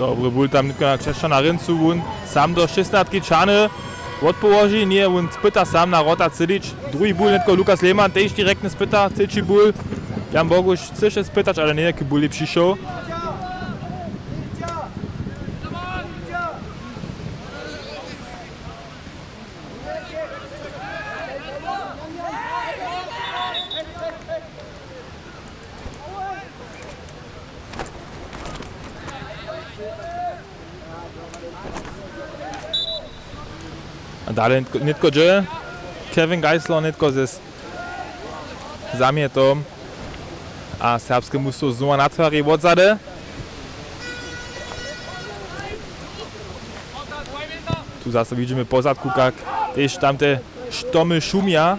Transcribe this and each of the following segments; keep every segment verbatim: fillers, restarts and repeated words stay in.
Dobry bul tam nětko na Křesćana Ryncu, wón sam do šestnatki čahny, wotpołoži, njeje, wón spyta sam na wrota Cylić. Druhi bul nětko Lukas Lehmann, tež direktny spyta, třeći bul. Jan Boguš chcyše spytać, ale njeje k buli přišoł. A dale nětko, nětko dźe. Kevin Geisler nětko ze s-, zamjetom. A serbske mustwo znowa na twari wotzady. Tu zaso widźimy pozadku, kak tež tamte štomy šumja.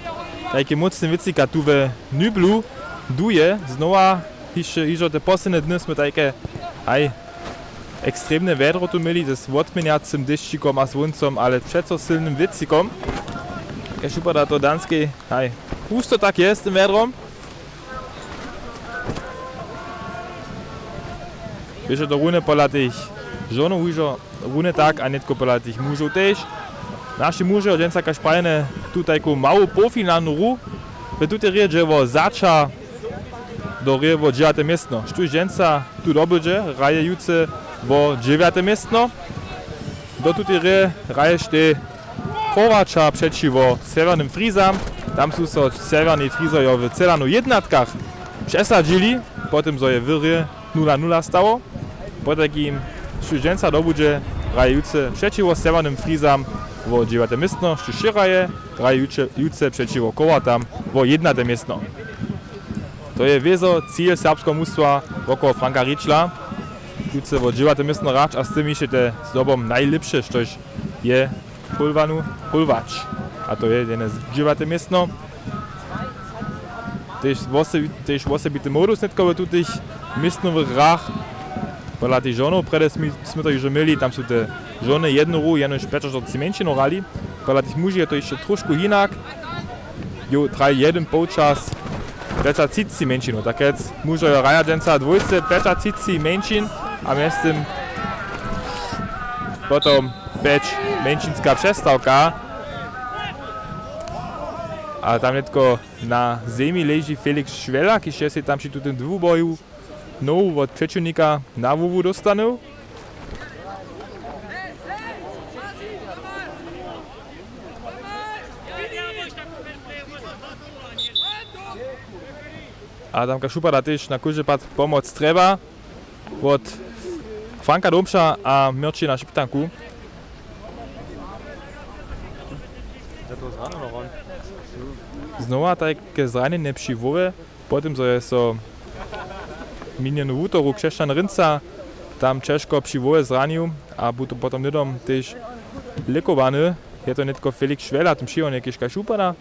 Tajke mócne wěcika tu we Nüblu. Duje znowa, hišće, hižo te posledne dny smy tajke, haj, ekstremne wjedro tu měli z wotměnjacym dešćikom a słóncom, ale přeco sylnym wěcikom. Kaž wupada to w Danskej, haj, husto tak je z tym wjedrom. Běše to runje pola tych žonow hižo runje tak a nětko pola tych mužow tež. Naši mužo dźensa, kaž prajene, tu tajku mału połfinalnu hru. W tutej rědźe wo zača do hry wo dźewjate městno. Štóž dźensa tu dobydźe, hraje jutře wo dźewjate městno. Do tutej hry hraještej Kowača přećiwo Sewjernym Frizam. Tam su so Sewjerni Frizojo w celanu jednatkach přesadźili, po tym zo je w hry nula nula stało. Potajkim, štóž dźensa dobudźe, hraje jutře přećiwo Sewjernym Frizam wo dźewjate městno, štóž wčera je, hraje jutře, jutře přećiwo Kowartam wo jednate městno. To je wězo cil serbskeho mustwa wokoło Franka Ričla. Jutře wo dźewjate městno hrać a z tym hišće te zdobom najlěpše, štož je pólwanu, pólwać. A to je jedne dźewjate městno. Tež wosebi-, tež wosebity modus nětko w tutych městnowych hrach. Pola tych žonow, prjedy smy, smy to hižo měli, tam su te žony jednu hru jenož pjećaštyrceći mjeńšinow hrali. Pola tych muži je to hišće trošku hinak. Jo, traj jedyn połčas pjećatřiceći mjeńšinow. Tak kec mužo jo hraja dźensa dwójce pjećatřiceći mjeńšin a mjeztym potom pjeć mjeńšinska přestawka. A tam nětko na zemi leži Felix Šwela, kiž je sej tam při tutym dwuboju nohu wot přećiwnika na hłowu dóstanył. A tamka Šupada tež na kóždy pad pomoc trjeba wot Franka Domša a Měrćina Špitanku. Znowa tajke zranjenje při hłowje. Po tym, zo je so minjenu wutoru Křesćan Rynca tam ćežko při hłowje zranił a bu to potom hnydom tež lěkowany, je to nětko Felix Šwela, ten přiwodnje, kiž kaž wupada.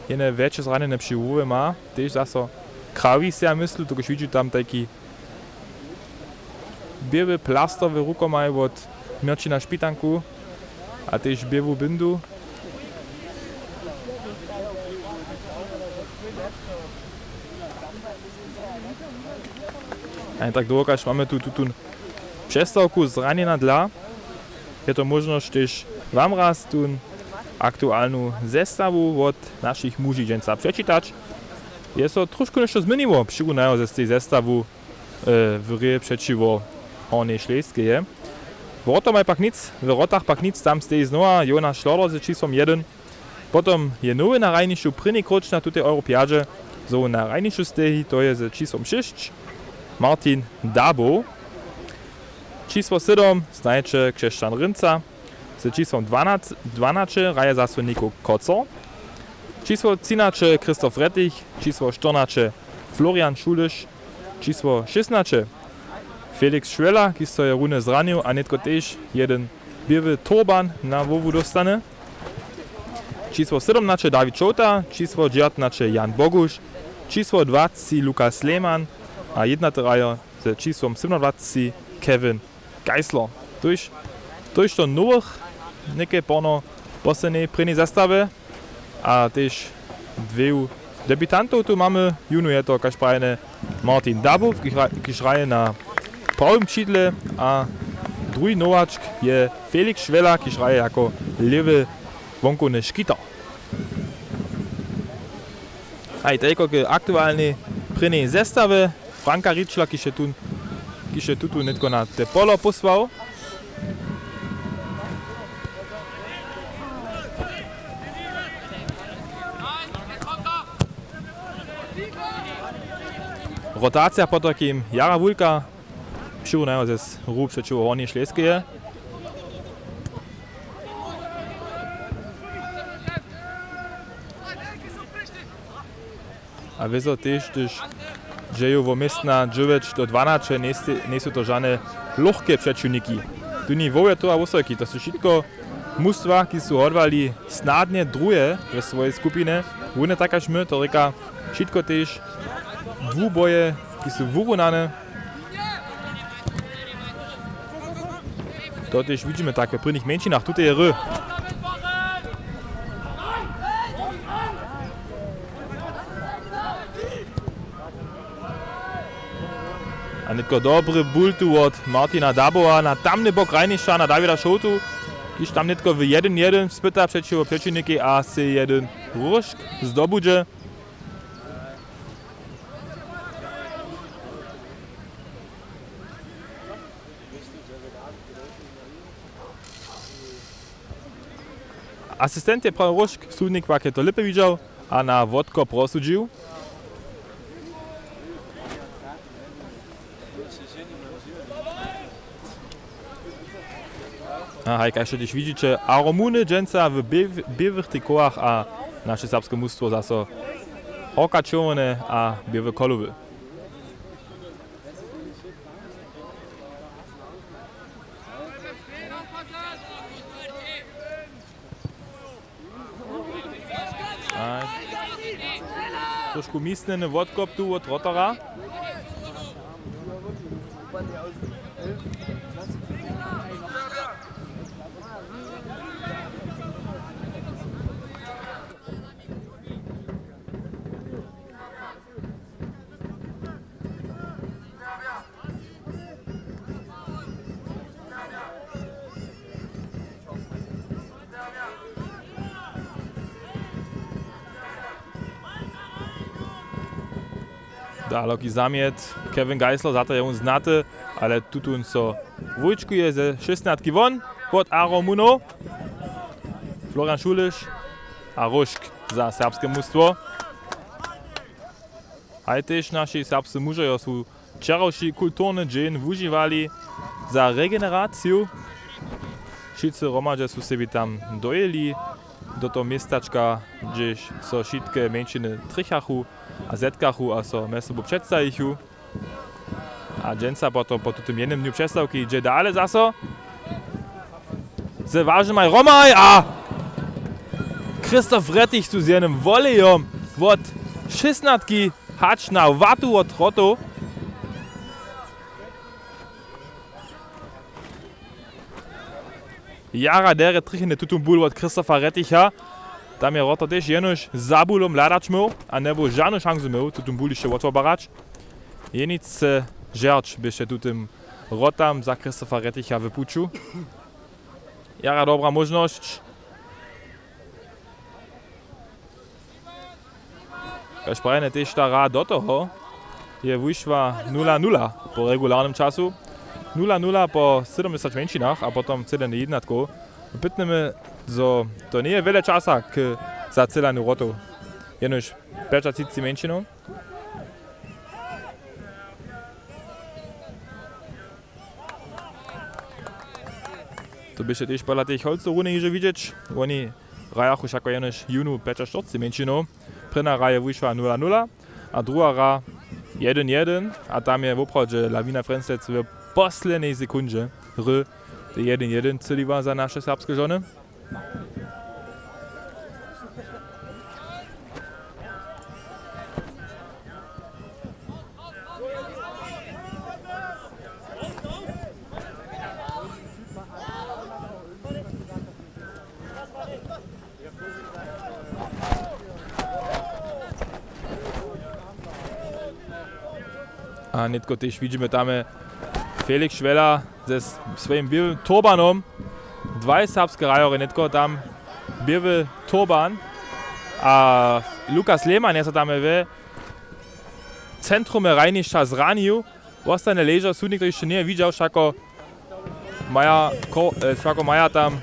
Jene wjetše zranjenje při hłowje ma, tež zaso krawi sej, ja myslu, dokelž widźu tam tajki běły plaster w rukomaj wot Měrćina Špitanku a tež běłu bindu. A tak dołho, kaž mamy tu, tu, tu přestawku zranjena dla, je to móžnosć tež wam raz tu aktualnu zestawu wot našich muži dźensa přečitać. Je so trošku něšto změniło, přirunajo z tej zestawu e, w hrě přećiwo Hornjej Šlejskej. W wrotomaj pak nic, w wrotach pak nic, tam steji znowa Jonas Šloder z čisłom jedyn. Potom je nowy na hrajnišću prěni króć na tutej Europjadźe, zo na hrajnišću steji, to je z čisłom šěsć Martin Dabow. Čisło sydom znajeće Křesćan Rynca. Z čisłom dwanaće, dwanaće hraje zaso Niko Koco. Čisło třinaće Christoph Rettich, čisło štyrnaće Florian Šuliš, čisło šěsnaće Felix Šwela, kiž so je runje zranił a nětko tež jedyn běły turban na hłowu dóstany. Čisło sydomnaće Dawid Šołta, čisło dźewjatnaće Jan Boguš, čisło dwacci Lukas Lehmann a jednaty hrajo z čisłom sydomnadwacci Kevin Geisler. Tójž, tójž to nowych, něke porno poslednjej prěnjej zastawje a tež dweju debutantow tu mamy. Jónu je to, kaž prajene, Martin Dabow, kiž hra-, kiž hraje na prawym křidle, a Druhi nowačk je Felix Šwela, kiž hraje jako lěwy wonkowny škitar. A i tajko k aktualnej prěnjej zestawy Franka Ričla, kiž je tu, kiž je tutu nětko na te polo pósłał. Rotacija potajkim jara wulka. Přirunajo ze hru přećiwo Hornjej Šleskeje. A wězo tež, hdyž dźeju wo městna dźewjeć do dwanaće, njejsu to žane lochke přećiwniki. Tu ni wołje to a wusojki, to su wšitko mustwa, ki su hodłali snadnje druhe we swojej skupinje. Wón je tak kaž my, to rěka, wšitko tež dwuboje, ki su wurunane. To tež widźimy tak w prěnich mjeńšinach. Tute je ry. A nětko dobry bul tu wot Martina Dabowa na tamny bok hrajnišća na Dawida Šołtu, kiž tam nětko w jedyn jedyn spyta přećiwo přećiwnikej a sej jedyn róžk zdobudźe. Asistent je prawił róžk, sudnik pak je to lěpje widźał a na wotkop rozsudźił. A haj, kaž to tež widźiće, Aromuny dźensa w běw-, běłych trikotach a naše serbske mustwo zaso horka čerwjene a běłe kolowy. A trošku misnjeny wotkop tu wot wrotara. Daloki zamjet, Kevin Geisler, za to je wón znaty, ale tutón so wójčkuje ze šěsnatki won wot Aromunow. Florian Šuliš a róžk za serbske mustwo. Haj, tež naši serbscy mužojo su wčerawši kulturny dźeń wužiwali za regeneraciju. Wšitcy hromadźe su sebi tam dojěli do toho městačka, hdźež so wšitke mjeńšiny trjechachu a zetkachu a so mjez sobu předstajichu. A dźensa potom po tutym jednym dnju přestawki dźe dale zaso ze wažnymaj hromaj a Christoph Rettich tu z jednym wolejom wot šěsnatki hač na łatu wot wrotow. Jara derje trjecheny tutón bul wot Christopha Retticha. Tam je wrotar tež jenož za bulom hladać měł a njebył žanu šansu měł tutón bul hišće wotwobarać. Jeničce žerč běše tutym wrotam za Christopha Retticha w puću. Jara dobra móžnosć. Kaž prajene, tež ta hra do toho je wušła nula nula po regularnym času. Nula nula po sydomdźesać mjeńšinach a potom třědanje jednatkow. Pytnjemy, zo to njeje wjele časa k zacylanju wrotow. Jenož pjećatřicci mjeńšinow. To běše tež podla tych holcow runje hižo widźeć. Woni hrajachu wšako jenož jónu pjećaštyrcci mjeńšinow. Prěnja hra je wušła nula nula a druha hra jedyn jedyn a tam je woprawdźe Lawina Frjenstec w poslednjej sekundźe hry te jedyn jedyn třěliła za naše serbske žony. A nětko tež widźimy tam Felix Šwela, ze s-, swojim běłym turbanom. Dwaj serbske hrajorje nětko tam, běły turban. A Lukas Lehmann je so tam we centrumje hrajnišća zranił. Wostanje ležo, sudnik to hišće njeje widźał, wšako maja, ko-, e, wšako maja tam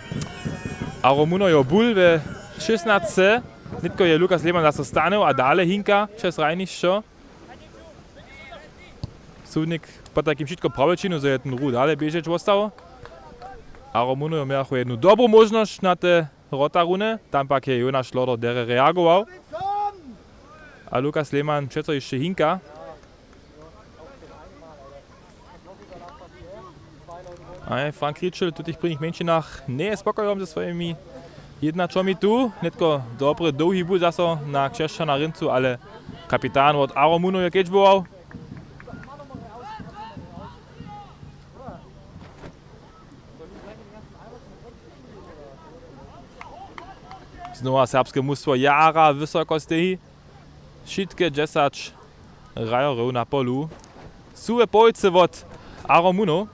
Aro Munojo bul we šěsnasce. Nětko je Lukas Lehmann zaso stanył a dale hinka přez hrajnišćo. Sudnik potajkim wšitko prawje činił, zo je ten ruch dale běžeć wostał. Aro Munojo mějachu jednu dobru móžnosć na te wrota runje, tam pak je Jonaš Šloder derje reagował. A Lukas Lehmann přeco hišće hinka. A Frank Kričel w tutych prěnich mjeńšinach njeje spokojom ze swojimi jednaćomi tu. Nětko dobry dołhi bul zaso na Křesćana Ryncu, ale kapitan wot Aro Munojo kedźbował. Znowa serbske mustwo jara wysoko steji. Wšitke dźesać hrajerjow na polu su we połojce wot Aro Munow.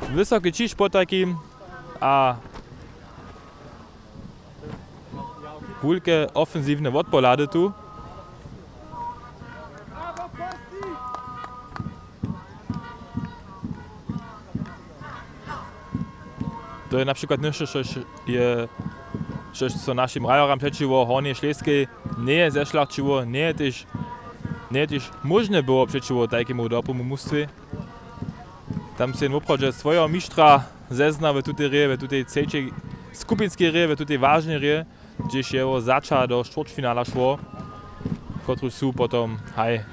Wysoki ćiž potajkim a wulke ofensiwne wotpohlady tu. To je na přikład něšto, štož je, štož so našim hrajeram přećiwo Hornjej Šlejskej njeje zešlachćiło, njeje tež, njeje tež móžne było přećiwo tajkemu dobrému mustwje. Tam sej woprawdźe swojeho mištra zezna w tutej rěje, w tutej třećej skupinskej rěje, w tutej wažnej rěje, hdźež je wo zača do štwórtfinala šło, kotruž su potom, haj,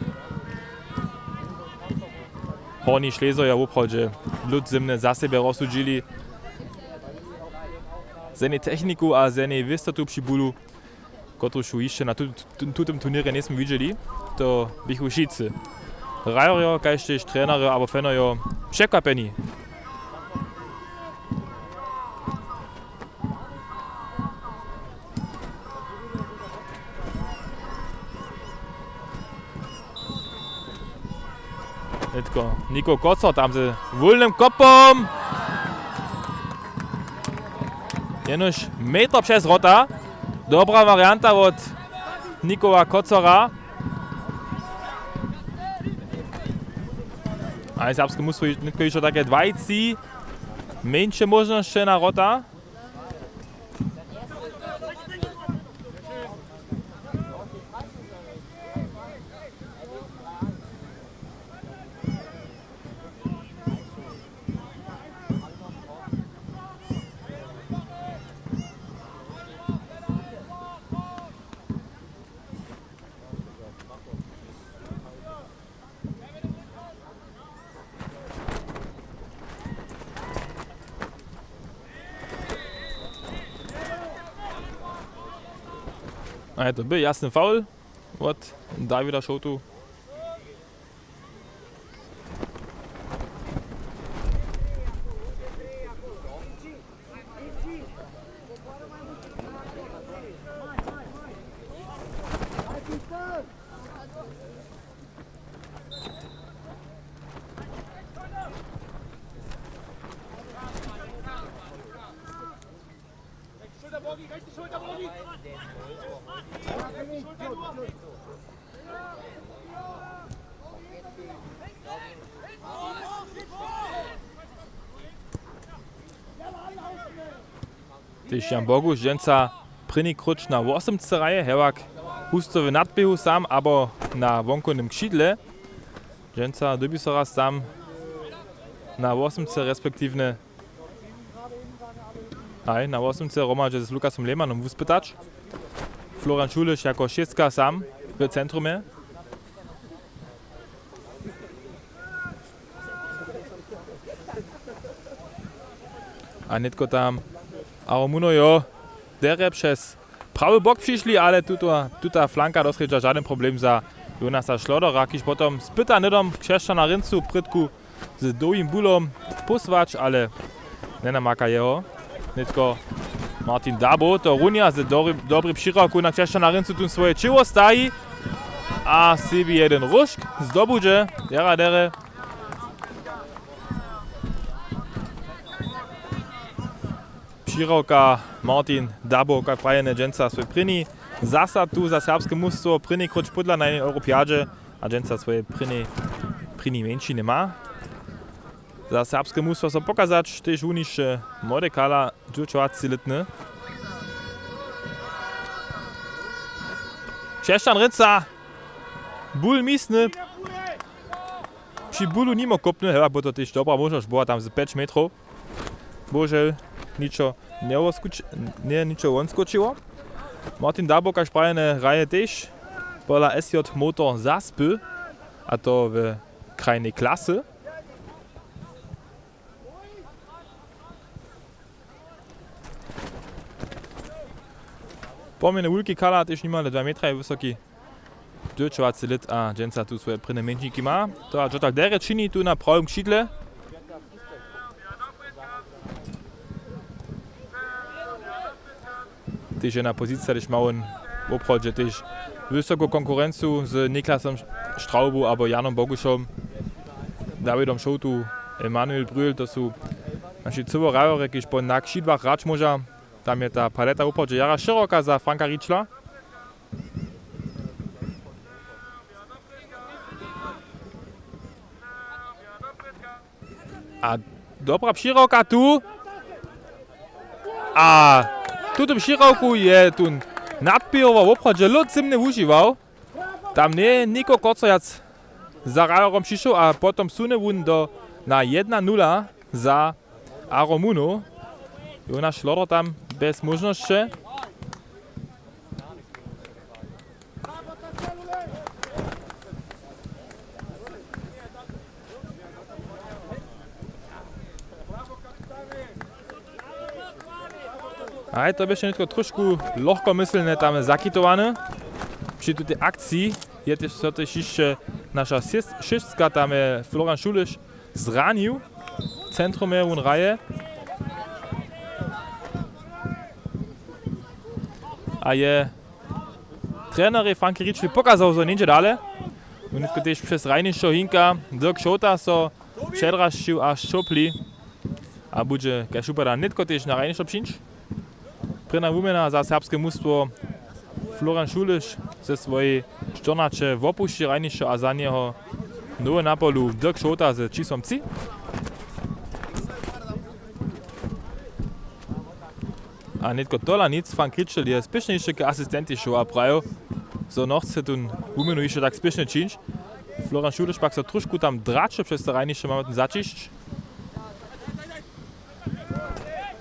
Horni Šlezerjo woprawdźe lód zymne za sebje rozsudźili. Z jednej techniku a z jednej wěstotu při bulu, kotruž ju hišće na tu-, tu-, tutym turněrje njejsmy widźeli, to běchu wšitcy, hrajerjo kaž tež trenerjo abo fanojo, překwapjeni. Nětko Niko Koco tam ze wólnym kopom. Jenož metr přez wrota. Dobra warianta wot Nikoła Kocora. A serbske mustwo nětko hišće take dwaj tři mjeńše móžnosće na wrota. A je to by jasny faul wot Dawida Šołtu. Tež Jan Boguš dźensa prěni króć na wosomce hraje, hewak husto w nadběhu sam abo na wonkownym křidle. Dźensa dyrbi so raz tam na wosomce, respektiwnje haj, na wosomce hromadźe z Lukasom Lehmannom wuspytać. Florian Šuliš jako šěstka sam w centrumje. A nětko tam Aro Munojo derje přez prawy bok přišli, ale tuto, tuta flanka dosrjedźa žadyn problem za Jonasa Šlodera, kiž potom spyta hnydom Křesćana Ryncu prědku z dołhim bulom pósłać, ale njenamaka jeho. Nětko Martin Dabo to runja z dobri, dobri přirawku na Křesćana Ryncu, tón swoje ćěło staji a sebi jedyn róžk zdobudźe. Jara derje. Široka, Martin Dabo, kak prajene, dźensa swój prěni zasad tu za serbske mustwo, prěni króć pódla na jenej Europjadźe a dźensa swóje prěni, prěni mjeńšiny ma. Za serbske mustwo so pokazać, tež wuniše młode kala, dźewjećawacetlětny. Křesćan Rynca, bul misny. Při bulu nimo kopny, hewak by to tež dobra móžnosć była tam z pjeć metrow. Bohužel, ničo njewoskoč-, nje, ničo wonskočiło. Martin Dabo, kaž prajene, hraje tež pola S J Motor Zaspy, a to w krajnej klasy. Pomjeny wulki kala, tež nimale dwa metra je wysoki. Dźewjećawaceći lět a dźensa tu swoje prěnje mjeńšinki ma. To a Jotal Dere čini tu na prawym křidle. Tež jedna pozicija, hdyž ma wón woprawdźe tež wysoku konkurencu z Niklasom Straubu abo Janom Bogušom, Dawidom Šołtu, Emanuel Brühl, to su naši cyłohrajorje, kiž po na křidłach hrać móža. Tam je ta paleta woprawdźe jara šěroka za Franka Ričla. A dobra přihrowka tu. A tutu přihrowku je tu nadběhował woprawdźe lód zymnje wužiwał. Tam njeje něko kotřo wjac za hrajerom přišoł a potom sune wón do, na jedna nula za Aromunow. Jonaš Šloder tam bez móžnosće. Haj, to běše nětko trošku lochkomyslnje tam zakitowane. Při tutej akciji je tež, so tež hišće naša šěst-, šěstka, tam je Florian Šuliš zranił. Centrum je wón hraje. A je trenerej Frank Ričel pokazał, zo něhdźe dale. Wón nětko tež přez hrajnišćo hinka, Dirk Šołta so předrašćił a šćopli. A budźe, kaž wupada, nětko tež na hrajnišćo přińć. Prěnja wuměna za serbske mustwo. Florian Šuliš ze swojej štyrnaće wopušći hrajnišćo a za njeho nowy na polu Dirk Šołta ze čisłom tři. A nětko tola nic, Frank Ričel je spěšnje hišće k asistenty šoł a prajił, zo nochce tón wuměnu hišće tak spěšnje čińć. Florian Šuliš pak so trošku tam draće přez to hrajnišće, mamy ten zaćišć.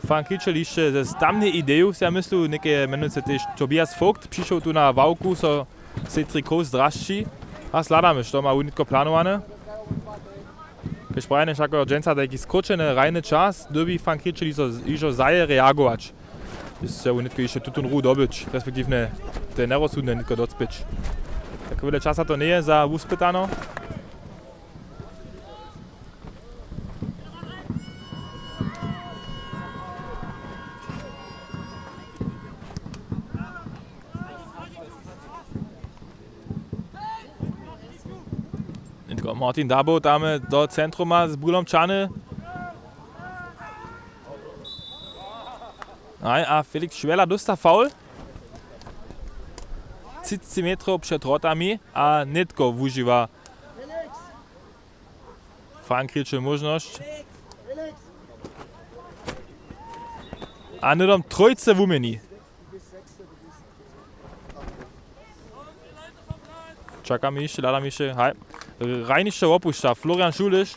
Frank Ričel hišće ze stamnej ideju, so ja myslu, něke mjenujcy tež Tobias Vogt přišoł tu na ławku, so sej tři koł zdrasći a sladamy, što ma wón nětko planowane. Kaž prajene, wšako dźensa tajki skróćeny hrajny čas, dyrbi Frank Ričel hižo, hižo zahe reagować. Jězce wón nětko hišće tutón ruch dobyć, respektiwnje te njerozsudne nětko docpěć. Tak wjele časa to njeje za wuspytano. Nětko Martin Dabo tam do centruma z bulom čany. Aj, a Felix Šwela dósta faul. Třiceći metrow před wrotami a nětko wužiwa Frank Ričel móžnosć. A hnydom trójce wuměni. Čakamy hišće, hladamy hišće. Haj. Hrajnišće wopušća Florian Šuliš,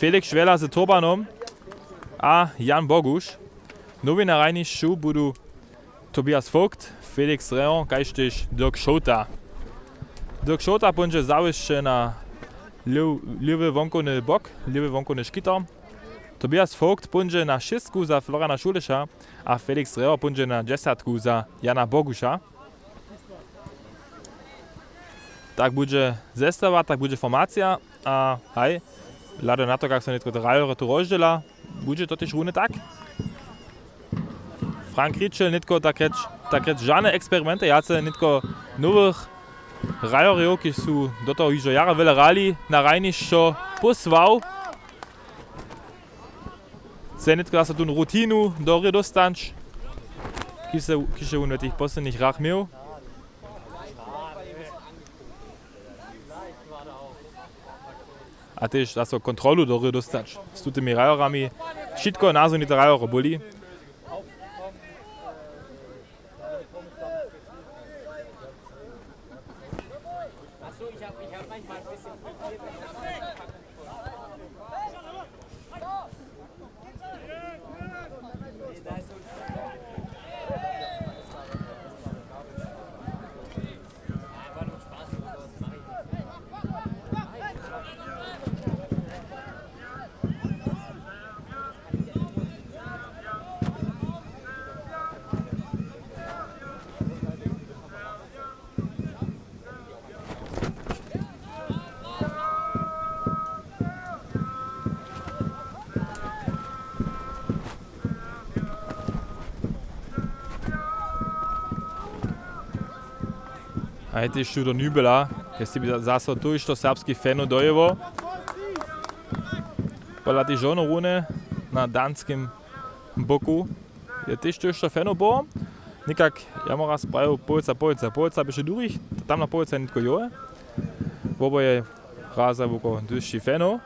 Felix Šwela z Turbanom a Jan Boguš. Nowi na hrajnišću budu Tobias Vogt, Felix Reon, kaž tež Dirk Šołta. Dirk Šołta póńdźe zawěsće na lěw-, lěwy wonkowny bok, lěwy wonkowny škiter. Tobias Vogt póńdźe na šěstku za Floriana Šuliša a Felix Reon póńdźe na dźesatku za Jana Boguša. Tak budźe zestawa, tak budźe formacija a haj, hlado na to, kak so nětko te hrajerjo tu rozdźěla, budźe to tež runje tak. Frank Ričel nětko tak rjeć, tak rjeć žane eksperimenty wjace nětko nowych hrajerjow, kiž su do toho hižo jara wjele hrali, na hrajnišćo pósłał. Chce nětko zaso tu rutinu do hry dóstać, kiž je, kiž je wón w tych poslednich hrach měł. A tež zaso kontrolu do hry dóstać z tutymi hrajorami. Wšitko nazhonite hrajoro bóli. A je tež tu do Nübela, je si zaso tu hišće serbskich fanow dojewo. Pola tej žołnjerowne na danskim boku je tež tu hišće fanow było. Někak, ja móhł raz prajił połojca, połojca, połojca běše durich, tamna połojca je nětko jowe. Woboje raza woko dwěsći fanow.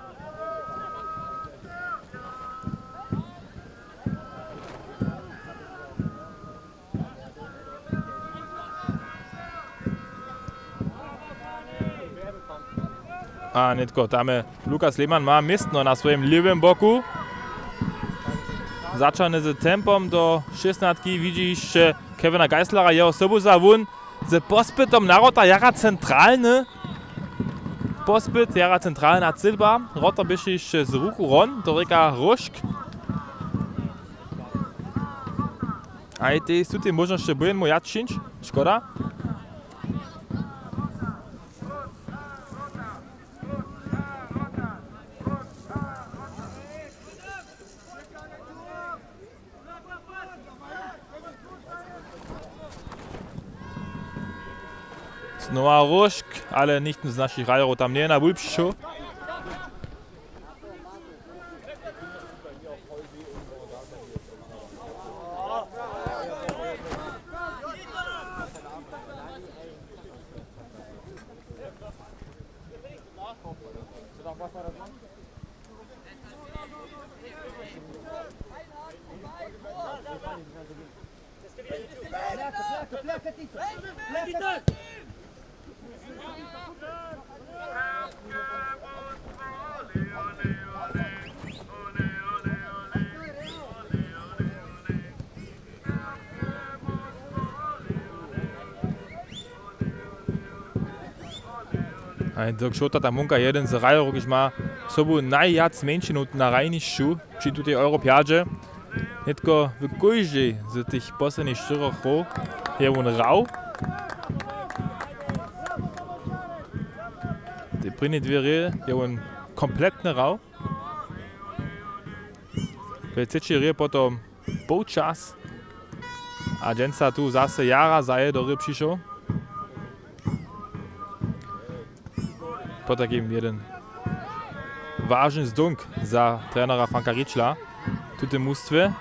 A nětko, tam je Lukas Lehmann, ma městno na swojim lěwym boku. Zaćahny z tempom do šěsnatki, widźi hišće Kevina Geisslera, jeho sobu za wón z pospytom na wrota jara centralny. Pospyt jara centralna cylba. Wrota běše hišće z ruku hron, to rěka Róžk. A i tej su te móžnosće bójnemu wjac čińć. Škoda. Znowa Róžk, ale nichtó z našich hrajerjow tam njeje na bul přišoł. A je to Šołta tam wonka, jeden z hrajerjow, kiž ma sobu najwjac mjeńšinow na hrajnišću při tutej Europjadźe. Nětko w kóždej z tych poslednich štyroch hrow je wón hrał. Te prěnje dwě hry je wón kompletnje hrał. W třećej hrě potom połčas. A dźensa tu zase jara zaje do hry přišoł. Potajkim jeden wažny zdónk za trenera Franka Ričla w tutym mustwje.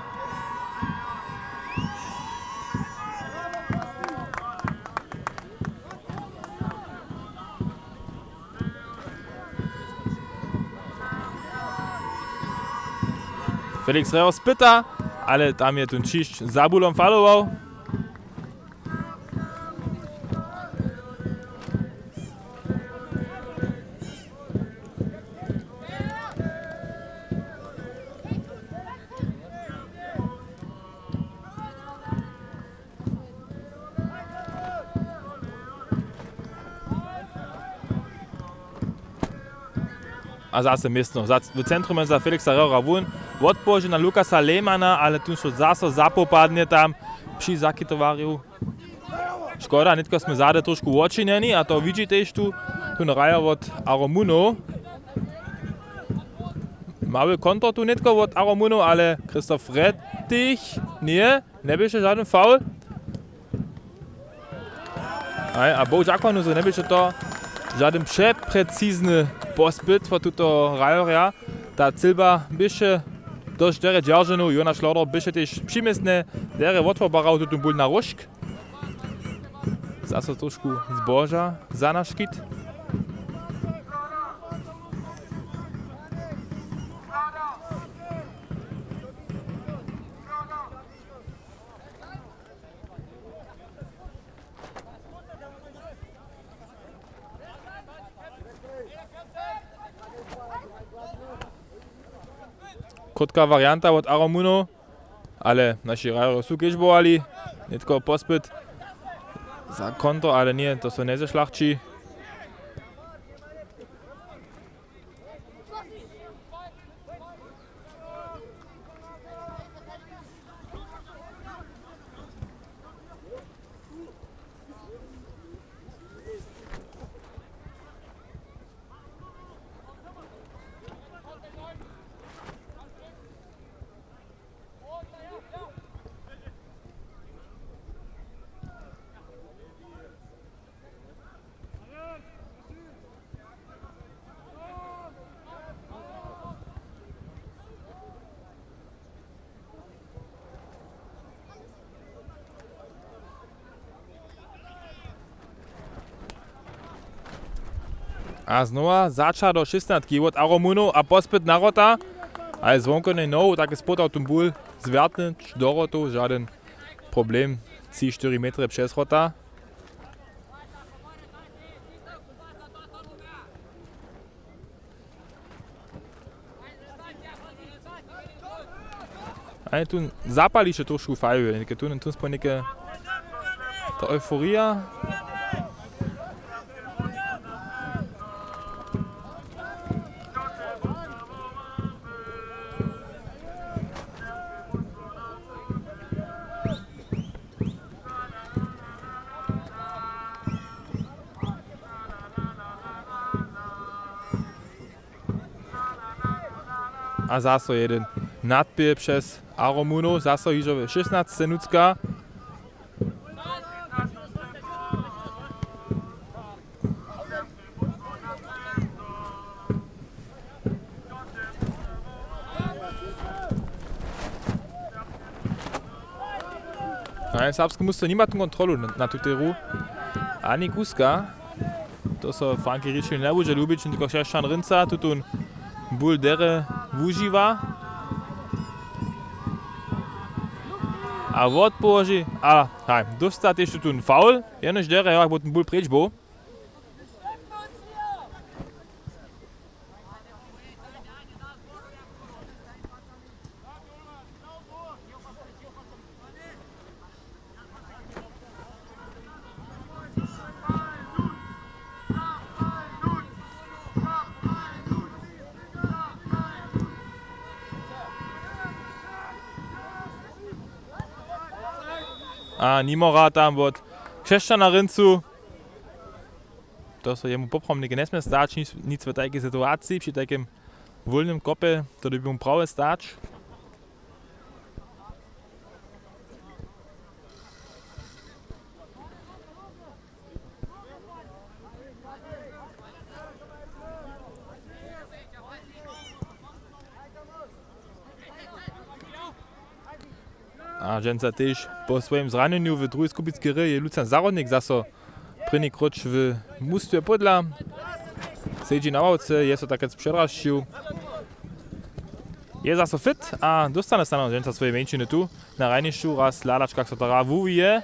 Felix Reho spyta, ale tam je tón ćišć za bulom falował. A zase městno. Za, w centrum za Felixa Rehra wón. Wotpołoži na Lukasa Lehmana, ale tu so zaso zapopadnje tam při zakitowarju. Škoda, nětko smy zady trošku wočinjeni a to widźi tež tu, tu hraja wot Aromunow. Mały kontor tu nětko wot Aromunow, ale Christoph Rettich, nje, njeběše žadyn foul. Aj, a bohu dźakowanu, zo njeběše to žadyn přeprecizny pospyt wot tuto hrajerja. Ta cylba běše Dosć derje dźerženu, Jonaš Hlodor běše tež přiměstnje derje wotwobarał tutón bul na róžk. Zaso trošku zboža za naš škit. Krótka warianta wot Aromunow, ale naši hrajerjo su kedźbowali. Nětko pospyt za kontr, ale ně, to so njezešlachći. A znowa zača do šěsnatki wot Aromunow a pospyt na wrota. Ale zwonkonej nohu, tak je spótał tón bul zwjertnyć do wrotow, žadyn problem. Tři štyri metry přez wrota. A je tu zapališe trošku fajuje, něke tu, tu spod něke ta euforija. A zaso jeden nadpěh přez Aromunow, zaso hižo we šěsnacce nutřka. A serbske mustwo nima tu kontrolu na, na tuteru. Ani kuska. To so Franki Rišel njebudźe lubić, nětko Křesćan Rynca tutón bul derje wužiwa. A wotpołoži, a haj, dósta tež tutón faul, jenož derje, jak by ten bul preč był. A nimora tam wot Křesćana Ryncu. To so jemu poprawom něke njesmě stać, nic, nic w tajkej situaciji, při tajkim wólnym kopje, to dyrbi mu prawje stać. A dźensa tež po swojim zranjenju w druhej skupinskej hry je Lucian Zahrodnik zaso prěni króć w mustwje Pódla. Sedźi na ławce, je so tak rjec předrašćił. Je zaso fit a dóstanje snano dźensa swoje mjeńšiny tu na hrajnišću, raz hladać, kak so to hra wuwije.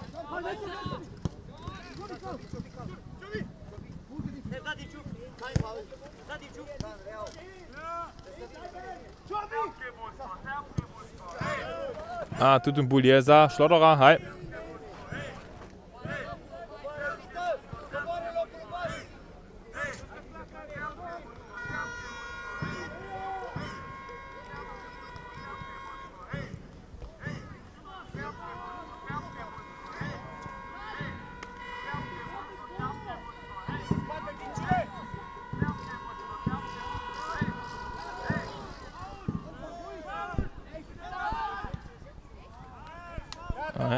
A tutón bul je za Šlodora, haj.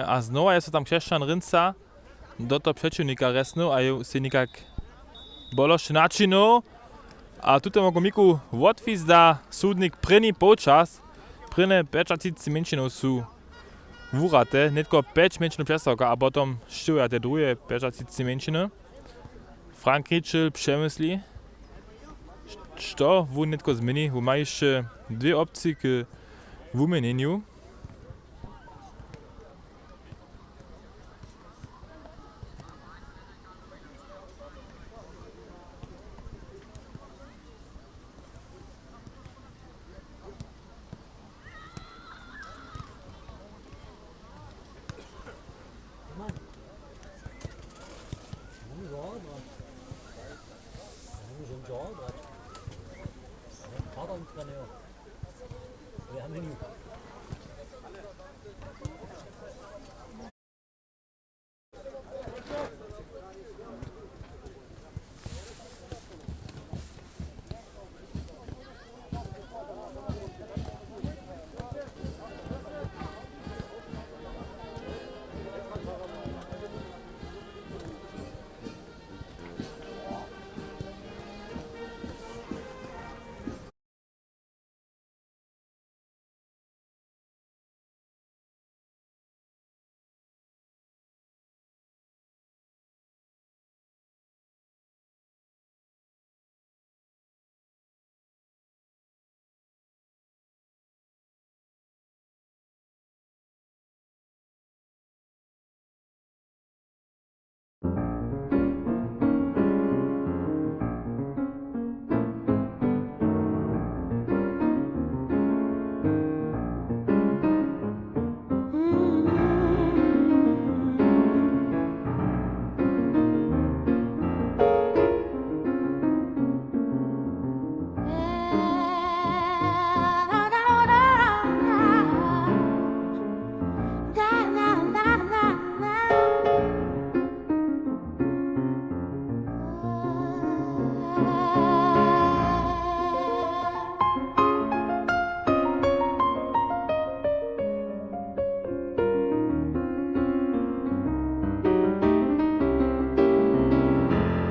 A znowa je so tam Křesćan Rynca do toho přećiwnika resnył a je sej někak bolož načinił. A tutemu komiku wotwizda sudnik prěni połčas. Prěnje pjećatřiceći mjeńšinow su wurate, nětko pjeć mjeńšinow předstawka a potom štyri a te druhe pjećatřiceći mjeńšiny. Frank Kričel přemysli, što wón nětko změni. Wón ma hišće dwě opcije k wuměnjenju.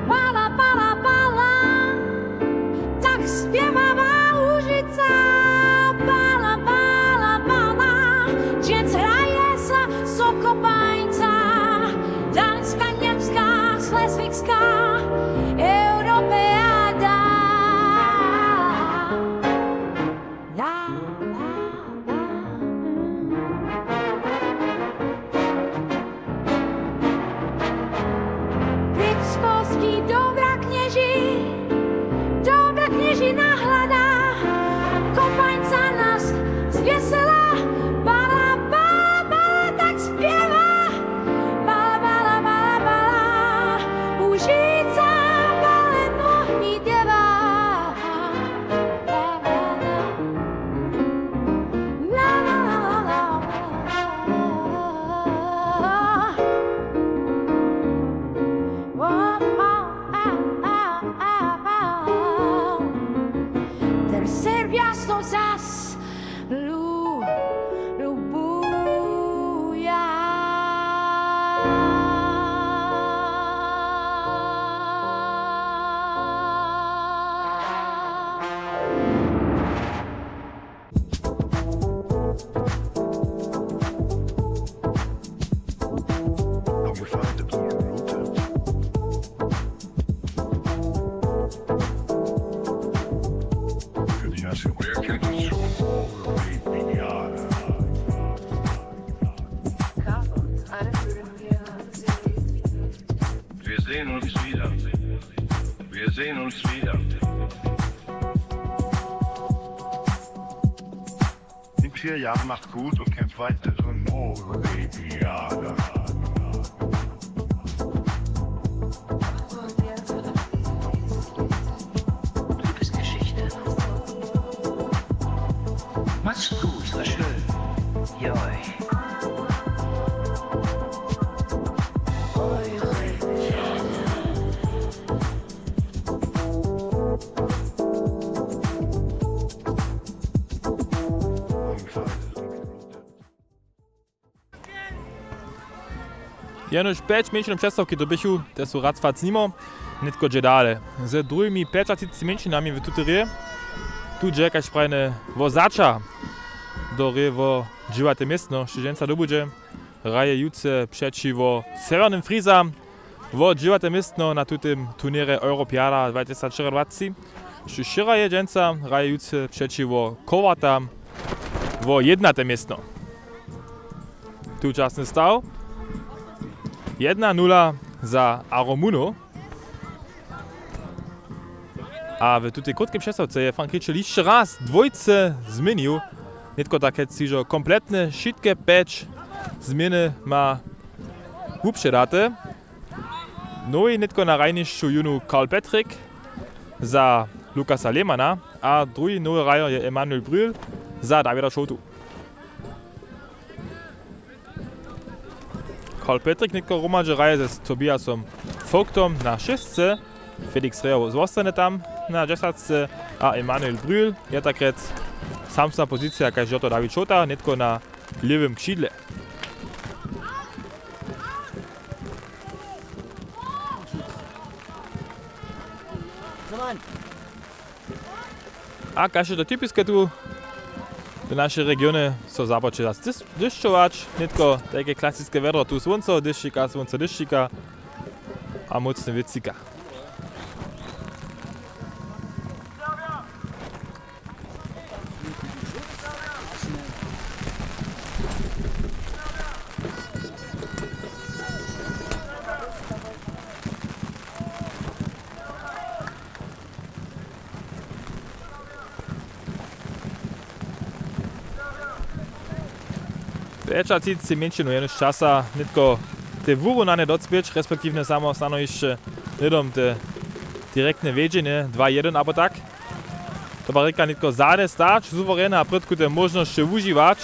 Bala, bala, bala, tak spěwała Łužica. Bala, bala, bala, dźensa hraje so Kopańca. Danska, Němska, Slezwikska, Europeada. Kripskowski, dobra knježi, dobra knježi nahlada, Kopańca nas zwjesela, bala, bala, bala, tak spěwa, bala, bala, bala, bala, Łužica, bala, nohi děła. Ter Serbja so zas lu-, lubuja. Wir sehen uns wieder. Wir sehen uns wieder. In vier Jahren macht's gut und kämpft weiter. Liebesgeschichte. Macht's gut, war schön. Joi. Jenož pjeć mjeńšinow předstawki to běchu, te su racwac nimo. Nětko dźe dale ze druhimi pjećatřiceći mjeńšinami w tutej hrě. Tu dźe kaž prajene wo zača. Zo hry wo dźiwate městno, štyźeńca dobudźe, hraje jutře přećiwo Sewjernym Frizam wo dźiwate městno na tutym turněrje Europeada dwatysać štyriadwaceći. Štyri je dźensa, hraje jutře přećiwo Kowartam wo jednate městno. Tučasny staw: jedna nula za Aromunow. A w tutej krótkej přestawce je Frank Kričel hišće raz dwójce změnił. Nětko tak hižo kompletne wšitke pjeć změny ma wupředate. Nowi nětko na hrajnišću jónu Karl Petrik za Lukasa Lehmana a druhi nowy hrajer je Emanuel Brühl za Dawida Šołtu. Karl Petrik nětko hromadźe hraje z Tobiasom Vogtom na šěsce, Felix Reher zwostanje tam na dźesatce a Emanuel Brühl je tak rjec samsna pozicija kaž jo to Dawid Šołta, nětko na lěwym křidle. A kaž je to typiske tu w našej regionje, so započeće zas dyš-, dyšćować, nětko tajke klasiske wjedro, tu słónco dyšćika, słónco dyšćika a mócne wětřika. Pjećatřicci mjeńšinu jenož časa nětko te wurunanje docpěć, respektiwnje samo stanowišće hnydom te direktne wjedźenje dwa jedyn abo tak. To pak rěka nětko zady stać suwerene a prědku te móžnosće wužiwać.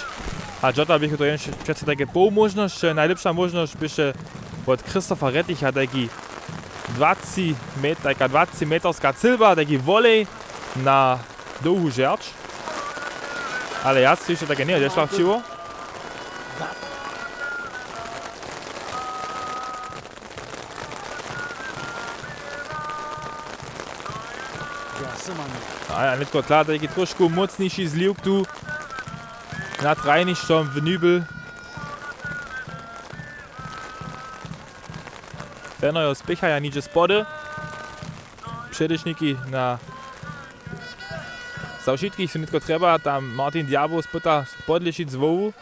A dźota běchu to jenož přeco tajke poł móžnosće. Najlěpša móžnosć běše wot Christopha Retticha tajki dwaci met-, tajka dwacimeterska cylba, tajki wolej na dołhu žerć. Ale wjac hišće tajke njeje zešlachćiło. A ja, nětko klar, tajki trošku mócniši zliwk tu nad hrajnišćom w Nübel. Fenojo spěchaja nihdźe spody. Předešniki na, za wšitkich su nětko trjeba, tam Martin Diabow spyta podlěšić z hłowu.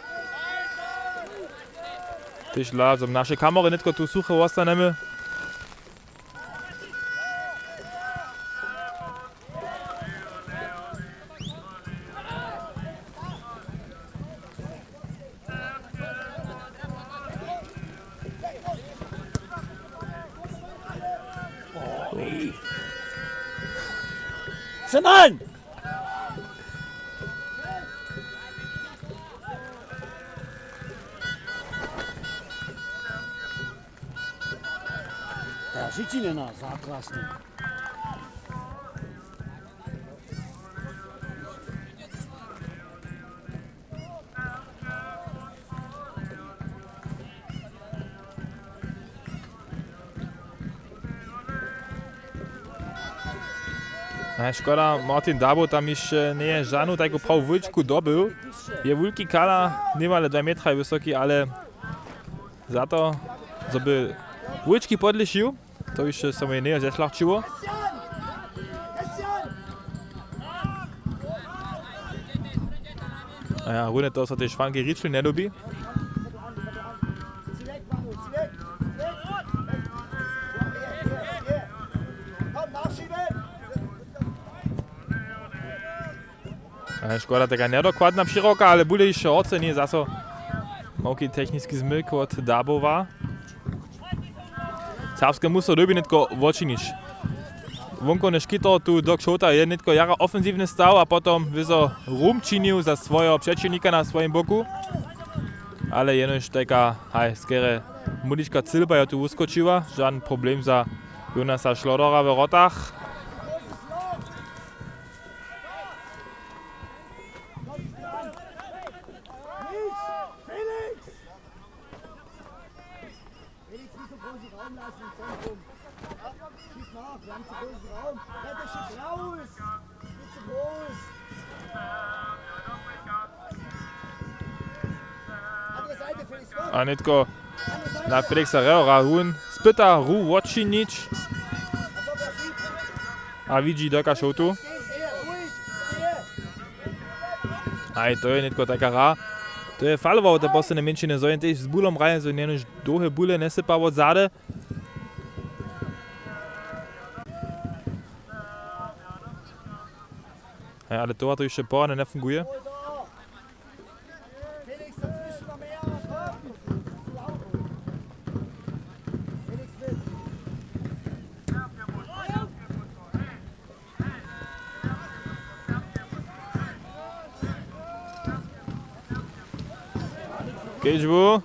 Tež hladam naše kamery, nětko tu suche wostanemy. Simon! Ja, žičinena, zakrasny. A škoda, Martin Dabo tam hišće njeje žanu tajku prawu wulčku dobył. Je wulki kala, nimale dwaj metra je wysoki, ale za to, zo by wulčki podlěšił, to hišće so mi njeje zešlachćiło. A ja, runje toho so tež Franki Ričl njelubi. E, škoda, taka njedokładna přiroka, ale bude hišće horce, njeje zaso małki techniski zmyk wot Dabowa. Serbske muso dyrbi nětko wočinić. Wonkowny škito tu Doc Šołta je nětko jara ofensiwny stał a potom wězo rum činił za swojeho přećiwnika na swojim boku. Ale jenož tajka, haj, skerje młodička cylba jo tu wuskočiła, žan problem za Jonasa Šlodera we wrotach. Felix, nicht so großen Raum lassen im Zentrum. Schieb nach, wir haben zu großen Raum. Rette, schieb raus. Viel zu groß. A nětko na Felixa Rehora, wón spyta hru wočinić. A widźi doka šołtu. Aj to je nětko taka hra. To je falowało te posledne mjeńšiny, zo jen tež z bulom hraje, zo njenuž dołhe bule njesypa wot zady. Hej, ale to, to hišće porane njefunguje. Kedźbu.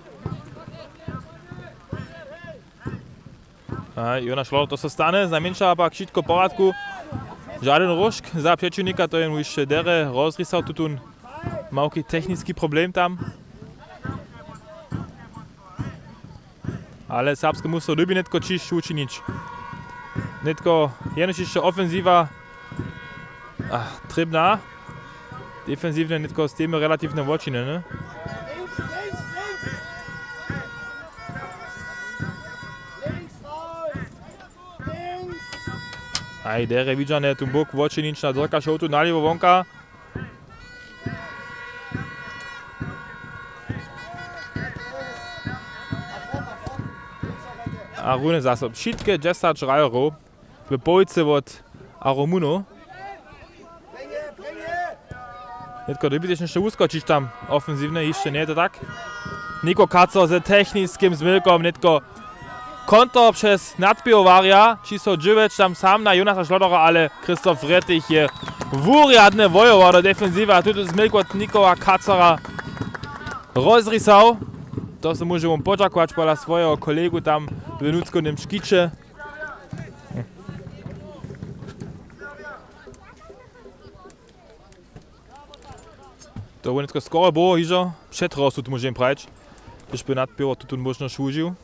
A Jonaš Lohr, to so stanje, znajmjeńša pak wšitko w porjadku. Žadyn róžk za přećiwnika, to je hišće derje rozrisał tutón małki techniski problem tam. Ale serbske mustwo lubi nětko ćišć wučinić. Nětko jenož hišće ofensiwa. A, trěbna. Defensiwnje nětko z temi relatiwnje wočinjene. Aj derje widźane, tu bók wočinić na Dirka Šołtu, nalěwo wonka. A runje zaso wšitke dźesać hrajerjow w połojce wot Aromunow. Nětko dyrbitešnje hišće wuskočić tam ofensiwnje, hišće njeje to tak. Niko Kaco ze techniskim zmylkom, nětko konter přez nadpěwowarja, čisło dźewjeć tam sam na Jonasa Šlodera, ale Christoph Rettig je wurjadnje wojował do defensiwy a tutu zmylk wot Nikoła Kacera rozrisał. To so móže wón podźakować pola swojeho kolegu tam w nutřkownym škiće. To by nětko skoro było hižo přetrosł, tu móžemy prajić, hdyž by nadpěro tutón móžnosć wužił.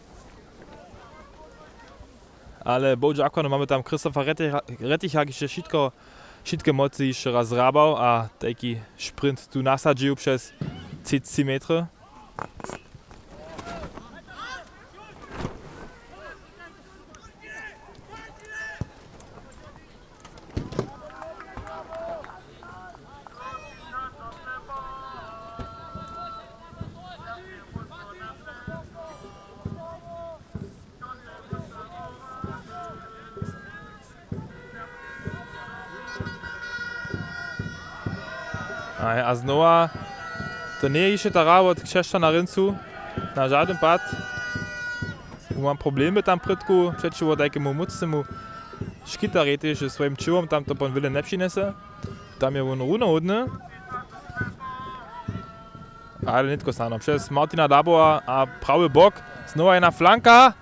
Ale bohužel aktualnje mamy tam Christopha Retticha, Retticha, kiž je wšitko, wšitke mocy hišće raz zhrabał a tajki sprint tu nasadźił přez třiceći metry. A, a znowa, to njeje hišće ta hra wot Křesćana Ryncu. Na žadyn pad. Wón ma problemy tam prědku přećiwo tajkemu mócnemu škitarjej tež ze swojim ćěłom, tam to pon wjele njepřinjese. Tam je wón runohódny. Ale nětko snano přez Martina Dabowa a prawy bok. Znowa jedna flanka.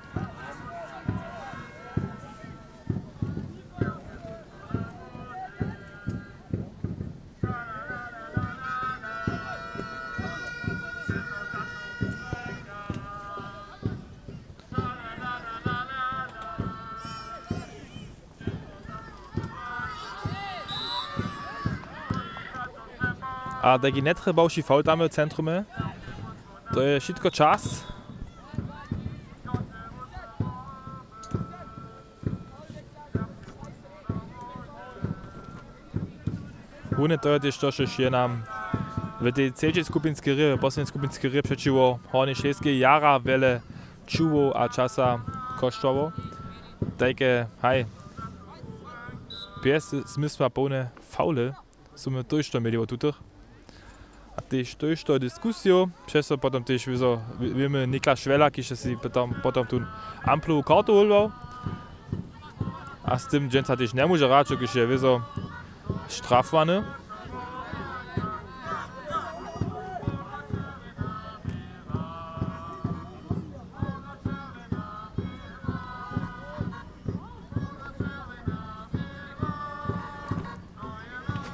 A tajki njetrjebawši faul tam w centrumje. To je wšitko čas. Runje to je tež to, štož je nam w tej třećej skupinskej hrě, w poslednjej skupinskej hrě přećiwo Hornjej Šlejskej jara wjele čuwow a časa koštowało. Tajke, haj, bjez zmysła połne faule su my tójšto měli wot tutych. A tež tójšto diskusijow, přeco potom tež wězo, wě-, wěmy, Niklas Šwela, kiž je sej potom, potom tu amplowu kartu hólował. A z tym dźensa tež njemóže hrać, kiž je wězo štrafowany.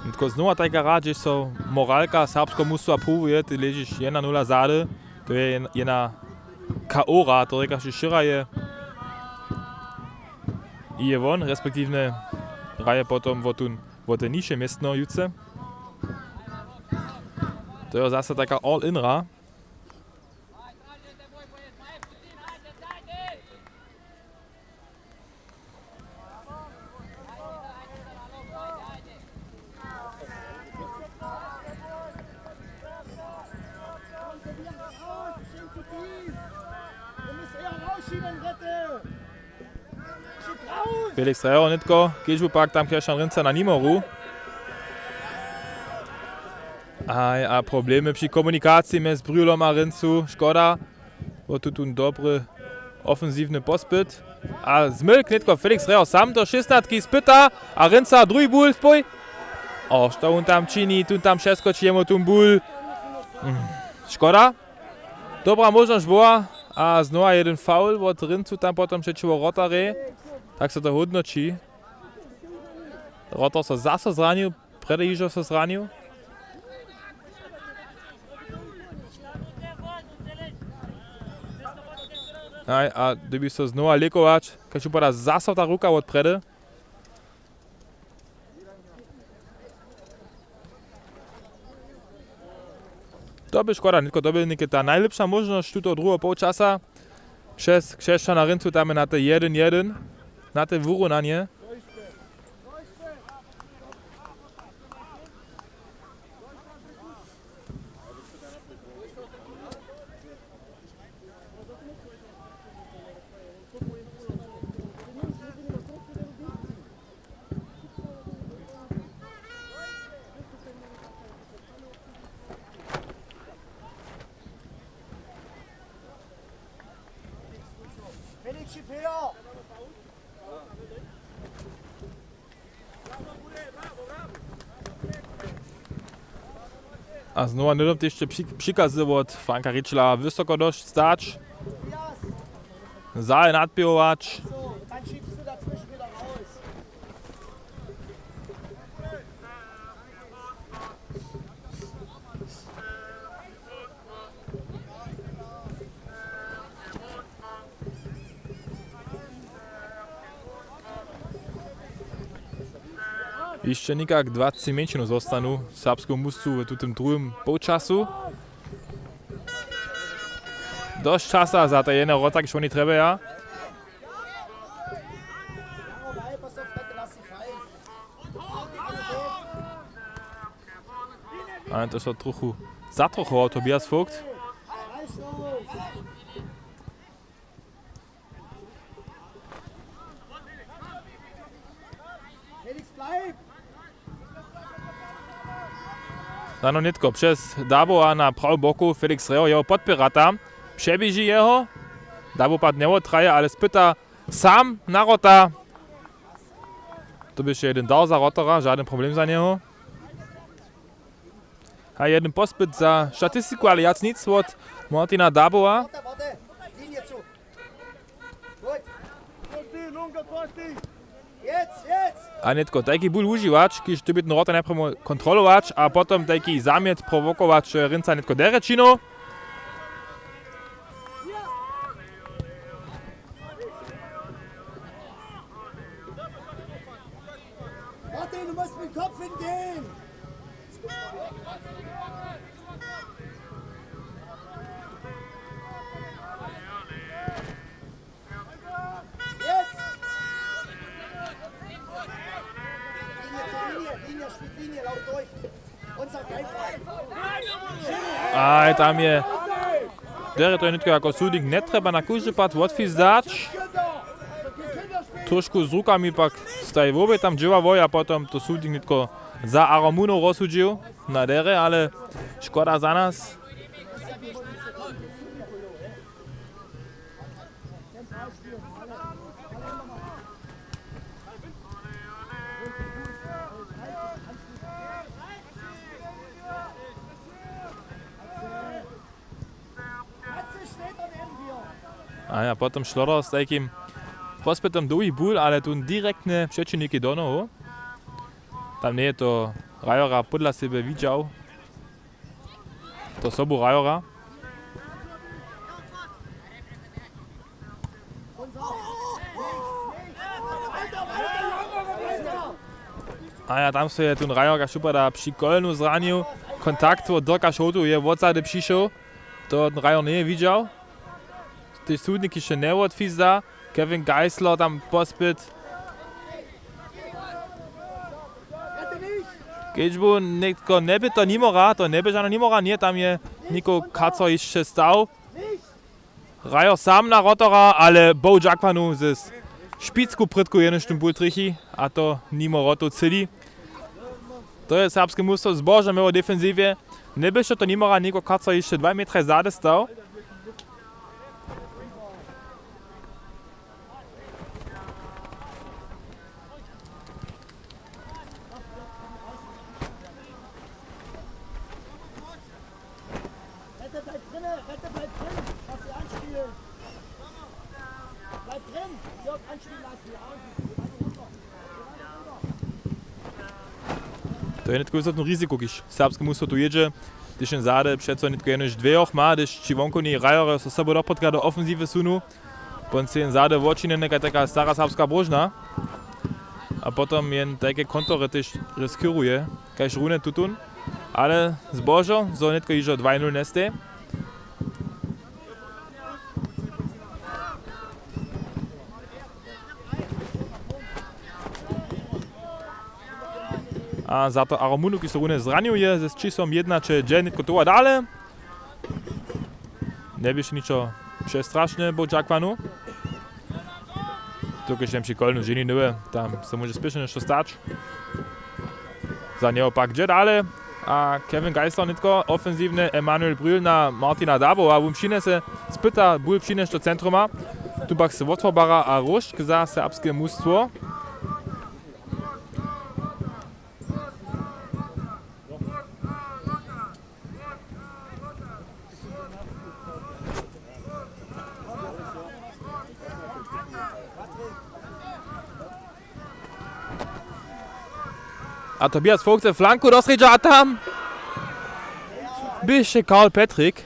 Nětko znowa tajka hra, hdźež so moralka serbskeho mustwa pruwuje, ty ležiš jedna nula zady, to je jen-, jedna K O hra, to rěkaše wčera je. I je won, respektiwnje hraje potom wo tón, wo te nižše městno jutře. To je zaso taka all-in hra. Felix Reho nětko, kedźbu pak tam Christian Rynca na nimoru. A, a problemy při komunikaciji mjez Brjulom a Ryncu, škoda. Wo tutón dobry ofensiwny pospyt. A zmylk nětko Felix Reho sam do šěsnatki spyta a Rynca druhi bul spój. O, što wón tam čini, tón tam přeskoči jemu tón bul. Mm, škoda. Dobra móžnosć była a znowa jeden faul wot Ryncu tam potom přećiwo wrotarjej. Tak so to hódnoći. Wrotar so zaso zranił, prjedy hižo so zranił. Aj, a dyrbi so znowa lěkować, kaž wupada zaso ta ruka wot prjedy. To by škoda, nětko to by něke ta najlěpša móžnosć tutoho druheho połčasa. Přez Křesćana Ryncu tam je na te jedyn jedyn, na te wurunanje. Felix Schipper! A znowa nydom tež při-, přikazy wot Franka Ričela wysoko dosć stać. Zahe nadběhować. Hišće někak dwacci mjeńšinu zostanu serbskemu mustwu w tutym druhim połčasu. Dosć časa za te jedne wrota, kiž woni trjebaja. Ale to so trochu zatrochował Tobias Vogt. Felix, bleib! Snano nětko přez Dabowa na prawu boku, Felix Reho jeho podpěra tam. Přeběži jeho. Dabo pad njewotraje, ale spyta sam na wrota. To běše jedyn dar za wrotara, žadyn problem za njeho. A jedyn pospyt za statistiku, ale wjac nic wot Martina Dabowa. Warte, warte. Linie zu. Gut. Jetzt, jetzt. A nětko tajki bul wužiwać, kiž dyrbi ten wrotar najprjedy kontrolować a potom tajki zamjet prowokować, e, Rynca nětko derje činił. Martin, du musst mit dem Kopf hingehen. Aj, tam je. Derje to je nětko jako sudnik njetrjeba na kóždy pad wotfizdać. Trošku z rukami pak staji wobě tam dźěławoj a potom to sudnik nětko za Aramunow rozsudźił na derje, ale škoda za nas. A ja, potom Šloder z tajkim pospytom dołhi bul, ale tu direktne přećiwnikej do nohow. Tam njeje to Rajora podla sebje widźał. To sobu Rajora. A ja, tam so je tón Rajor, kaž wupada, při kolenu zranił. Kontakt wot Dirka Šołtu je wotzady přišoł. To tón Rajor njeje widźał. Tež sudnik hišće njewotfizda. Kevin Geisler tam pospyt. Kedźbu nětko njeby to nimora, to njeby žana nimora, ně, tam je někoho kaco hišće stał. Hrajo sam na wrotara, ale bow dźakwanu z špicku prědku jenož tón bul trjechi, a to nimo wrotow třědi. To je serbske mustwo zbožo měło w defensiwje. Njeběše to nimora někoho, kaco hišće dwaj metraj zady stał. Rette, bleib drinne, Rette, bleib drin. Lass sie anspielen. Bleib drin. Jörg, anspielen lassen. Ja. To je nětko wysotny riziku, kiž serbske mustwo tu jědźe. Hdyž jen zady přeco nětko jenož dwejoch ma, hdyž ći wonkowni hrajerjo so sobu dopotka do ofensiwy sunu. Pon sej jen zady wočinjeny, kaž taka stara serbska bróžna. A potom jen tajke kontory tež riskěruje, kaž runje tutón. Ale zbožo, zo nětko hižo dwaj nul njestej. A za to Aromunu, kiž so runje zranjuje, ze sćisom jednaće dźe nětko towa dale. Njeběše ničo přestrašne po dźakłanu. Dokelž jen při kolnu ženi nyły, tam so móže spěšnje něšto stać. Za njeho pak dźe dale. A Kevin Geisler nětko ofensiwnje, Emanuel Brühl na Martina Dabowa, wón přinjese, spyta bul přinješ do centruma. Tu pak se wotwobara a róžk za serbske mustwo. A Tobias Vogt ze flanku do srjedźa a tam běše Karl Petrik,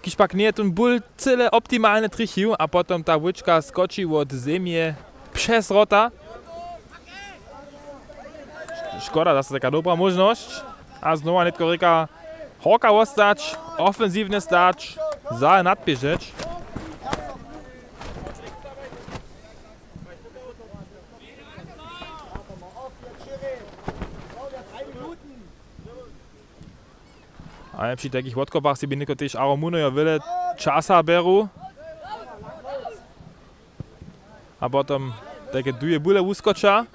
kiž pak njeje tón bul cyle optimalnje trjechił a potom ta łóčka skoči wot zemje přez wrota. Škoda, zaso taka dobra móžnosć. A znowa nětko rěka, horka wostać, ofensiwnje stać, za nadběžeć. Ale při takich wotkopach sebi nětko tež Aromunojo wjele časa bjeru. A potom tajke dwě bule wuskoča.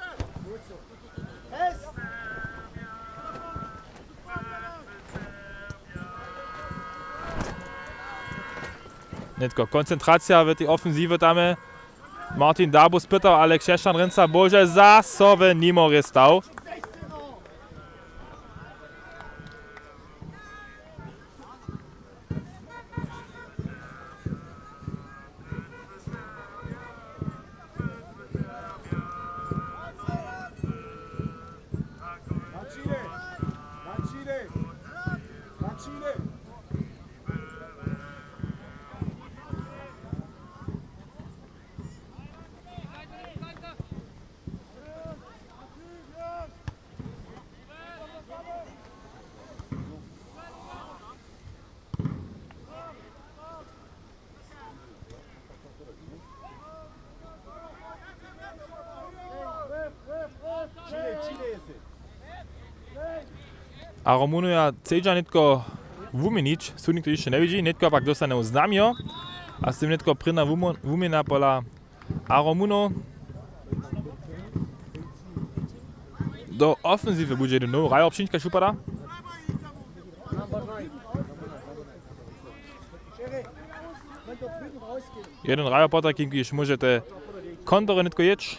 Nětko koncentracija w tej ofensiwje tam je. Martin Dabu spytał, ale Křešan Rynca bože za so w nimorje stał. A Romunoja chcedźa nětko wuměnić, sudnik to hišće njewidźi, nětko pak dóstanje znamjo a z tym nětko prědna wumo-, wuměna pola Aromunow. Do ofensiwy budźe jedyn nowy hrajer přińć, kaž wupada. Jedyn hrajer potajkim, kiž móže te kontory nětko jěć.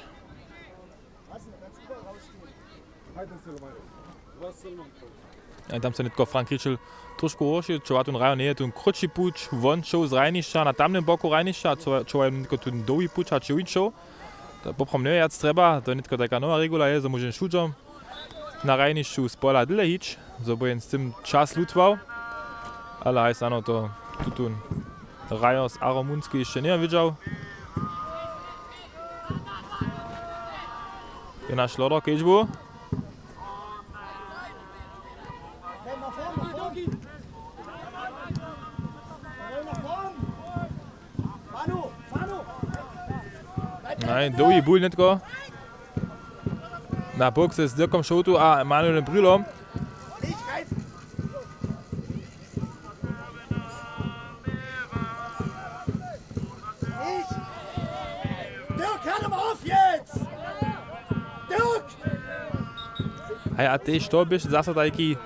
A tam so nětko Frank Kričel trošku horši, čowa tón hrajo, njeje tón krótši puć, won šoł z hrajnišća na tamnym boku hrajnišća, a čowa, čowa je nětko tón dołhi puć a čowi šoł. To poprawom njeje wjac trjeba, to je nětko tajka nowa regula je, zo móže šudźom na hrajnišću z pola dyle hić, zo by jen z tym čas lutwał. Ale haj snano to tutón hrajo z Aromunskej hišće njeje wědźał. Je naš Lodor kedźbu. Naj, dołhi bul nětko. Na bok ze Dirkom Šołtu a Emanuelem Brühlom. Nicht! Dirk, hör doch Haj, a tež to běše zaso tajki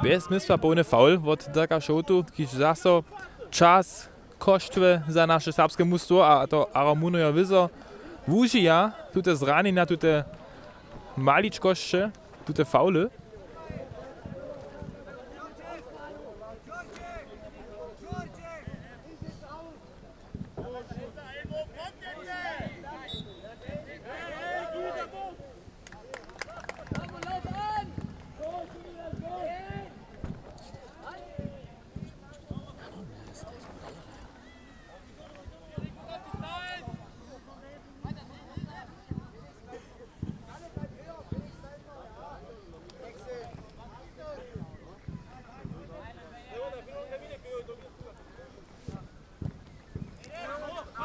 bjez zmysła połny faul wot Dirka Šołtu, kiž zaso čas koštuje za naše serbske mustwo, a to Aro Munojo wězo wužija tute zranjenja, tute maličkosće, tute faule.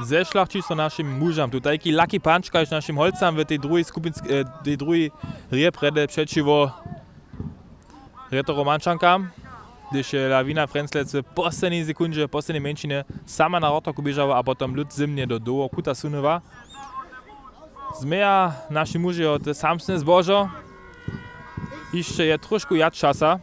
Zešlachći so našim mužam. Tu tajki lucky punch, kaž našim holcam w tej druhej skupinsk-, e, tej druhej hrě prjedy přećiwo Retoromančankam, hdyž je Lawina Frjenslec w poslednjej sekundźe, w poslednjej mjeńšinje sama na wrotoku běžała a potom lód zymnje do dołho kuta sunyła. Změja naši mužejo te samsne zbožo. Hišće je trošku wjac časa.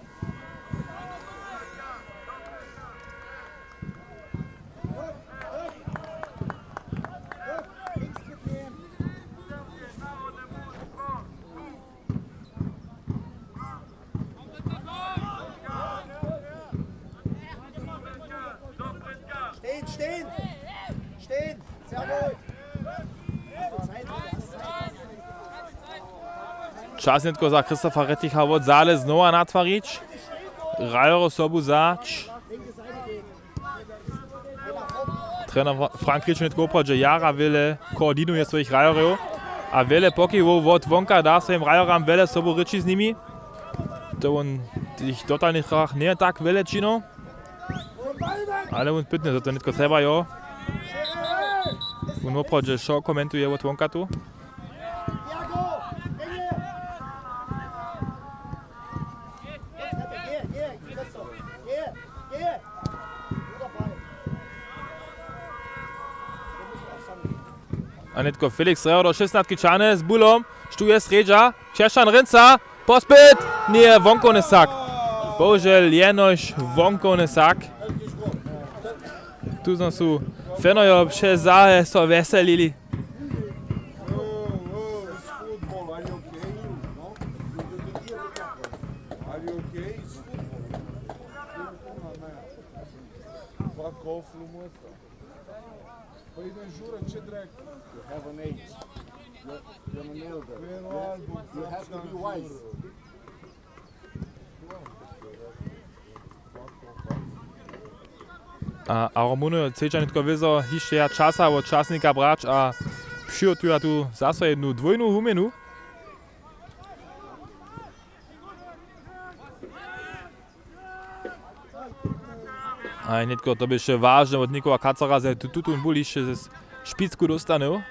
Stehen, stehen! Stehen! Sehr gut! Hast du Zeit? Hast du Zeit? Čas nětko za Christopha Retticha wot zale znowa natwarić. Hrajero sobu zać. Trener Fra-, Frank Kričnik woprawdźe jara wjele koordinuje swojich hrajerjow a wjele pokiwow wot wonka da swojim hrajerjam, wjele sobu rěči z nimi. To wón w tych dotalnych hrach njeje tak wjele činił. Ale wón pytny, zo to nětko trjebajo. Wón woprawdźe wšo komentuje wot wonka tu. A nětko Felix Rehodo šestnatki čahne z bulom, štuje srjedźa, Češan rynca, pospyt, njeje wonkowny sak. Bohužel jenož wonkowny sak. Tu znał su fanojo přez zahe so wjeselili. It's football, are you okay? No? Are you okay? It's football. Fuck off, Lumuesta. Pa idem žura, će drek. You have an age. You're, you're an elder. You, you have to be wise. A, a Romuny chcedźa nětko wězo hišće ja časa wot časnika brać a přihotuja tu zaso jednu dwójnu wuměnu. A nětko to běše wažne wot Nikoła Kacara, ze tu, tutón bul hišće ze špicku dóstanył.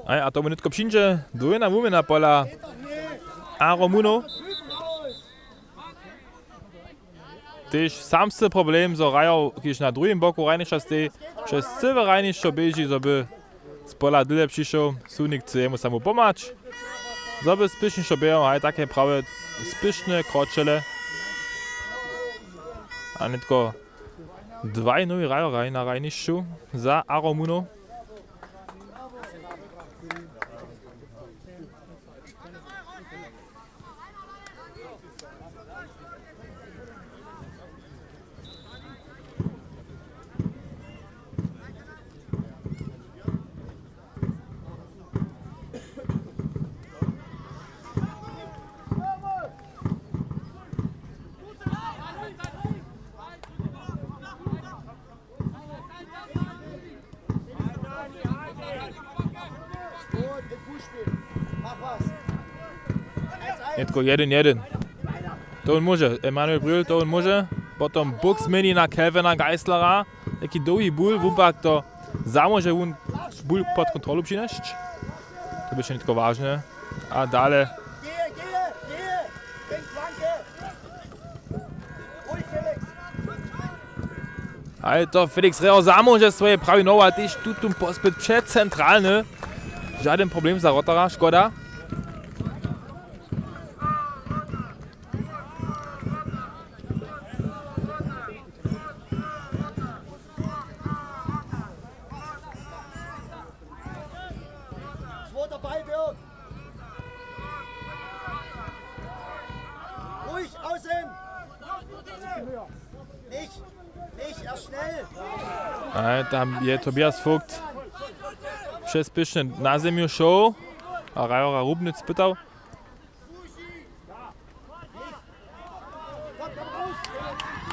Aj, a tomu nětko přińdźe dwójna wuměna pola Aromunow. Tež samsny problem, zo hrajo, kiž na druhim boku hrajnišća steji, přez cyłe hrajnišćo běži, zo by spola dyle přišoł, sudnik chce jemu samo pomhać, zo by spěšnišo běhał, haj, take prawje spěšne kročele. A nětko dwaj nowi hrajerjaj na hrajnišću za Aromunow. Nětko jedyn jedyn. To wón móže. Emanuel Brühl, to wón móže. Potom bók změni na Kelvina Geislera. Jaki dołhi bul, wón pak to zamóže wón bul pod kontrolu přinjesć. To běše nětko wažne. A dale. Gehe, gehe, gehe! Denkst, Flanke! Ruhig, Felix! Ale to Felix Reho zamóže swoje prawi nohu a tež tutón pospyt přecentralny. Žadyn problem za wrotara, škoda. Zweiter Ball, Dirk! Ruhig, außen! Nicht, nicht, er schnell! A tam je Tobias Vogt přespěšnje na zemju šoł a Rajora Rubnyc pytał.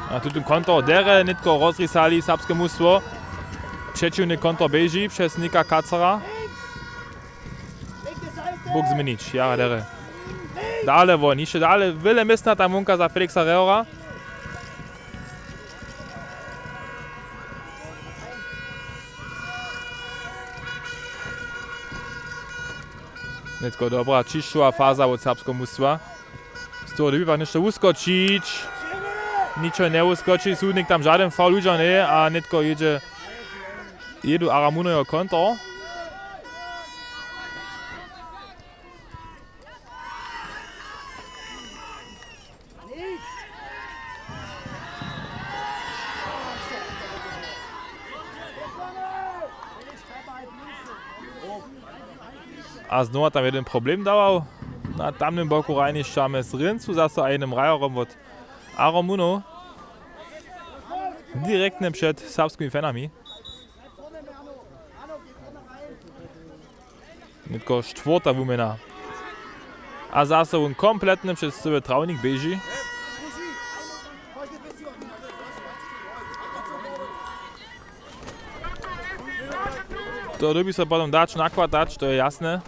A tutón kontor derje nětko rozrisali serbske mustwo. Přećiwny kontor běži přez Nika Kacara. Bók změnić, jara derje. Dale won, hišće dale, wjele městna tam wonka za Felixa Rehora. Nětko dobra ćišćowa faza wot serbskeho mustwa. Z toho dyrbi pak něšto wuskočić. Ničo njewuskoči, sudnik tam žadyn foul ludźo njeje a nětko jědźe, jědu Aramunojo kontor. A znowa tam jeden problem dał. Na tamnym boku hrajnišća mjez Ryncu zaso a jednym Rajorem wot Aromunow. Direktnje před serbskimi fanami. Nětko štwórta wuměna. A zaso wón kompletnje přez cyły trawnik běži. To dyrbi so potom dać nakwatać, to je jasne.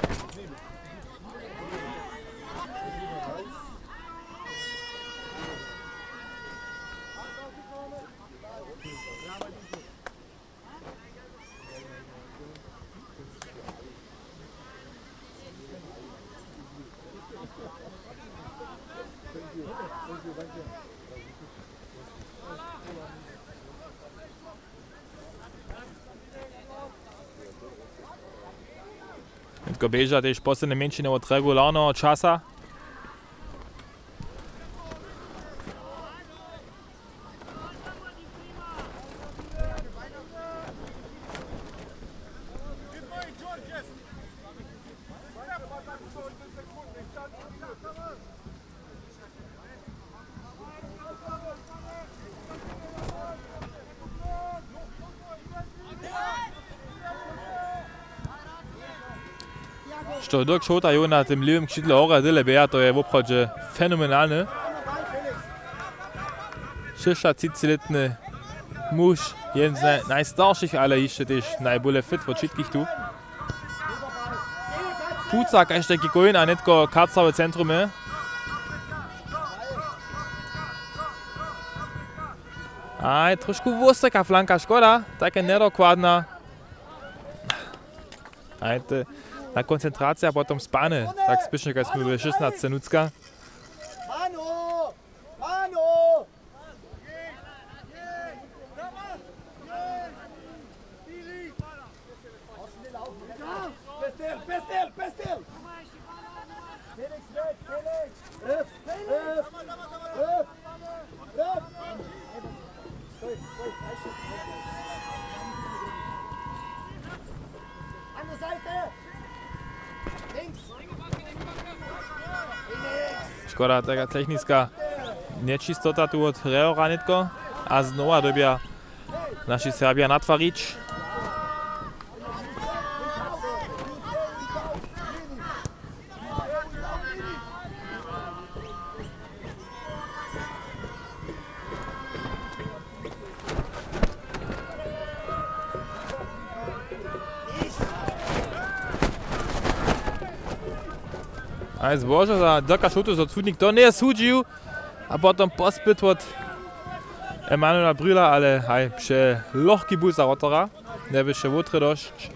Nětko běža tež poslednje mjeńšiny wot regularneho časa. Što Dirk Šołta jo na tym lěwym křidle horje dyle běha, to je woprawdźe fenomenalne. Šěsćatřicetlětny muž, jeden z naj-, najstaršich, ale hišće tež najbóle fit wot wšitkich tu. Puca, kaž tajki kóń a nětko Kacar w centrumje. Aj, trošku wysoka flanka, škoda, tak je njedokładna. Aj, te, ta koncentracija potom spane, tak spěšnje, kaž smy w šěsnasce nutřka. Mano! Mano! Pestel, pestel, pestel! Felix, weg, Felix! Hüpf, hüpf, hüpf, hüpf! Stój, stój, stój. An der Seite! Links! Felix! Škoda, taka techniska nječistota tu wot Rehora nětko. A znowa dyrbja naši Serbja natwarić. A je zbožo za Dirka Šołtu, zo sudnik to njeje sudźił. A potom pospyt wot Emanuela Brühler, ale haj, přelochki bul za wrotora. Njeběše wotrje dosć.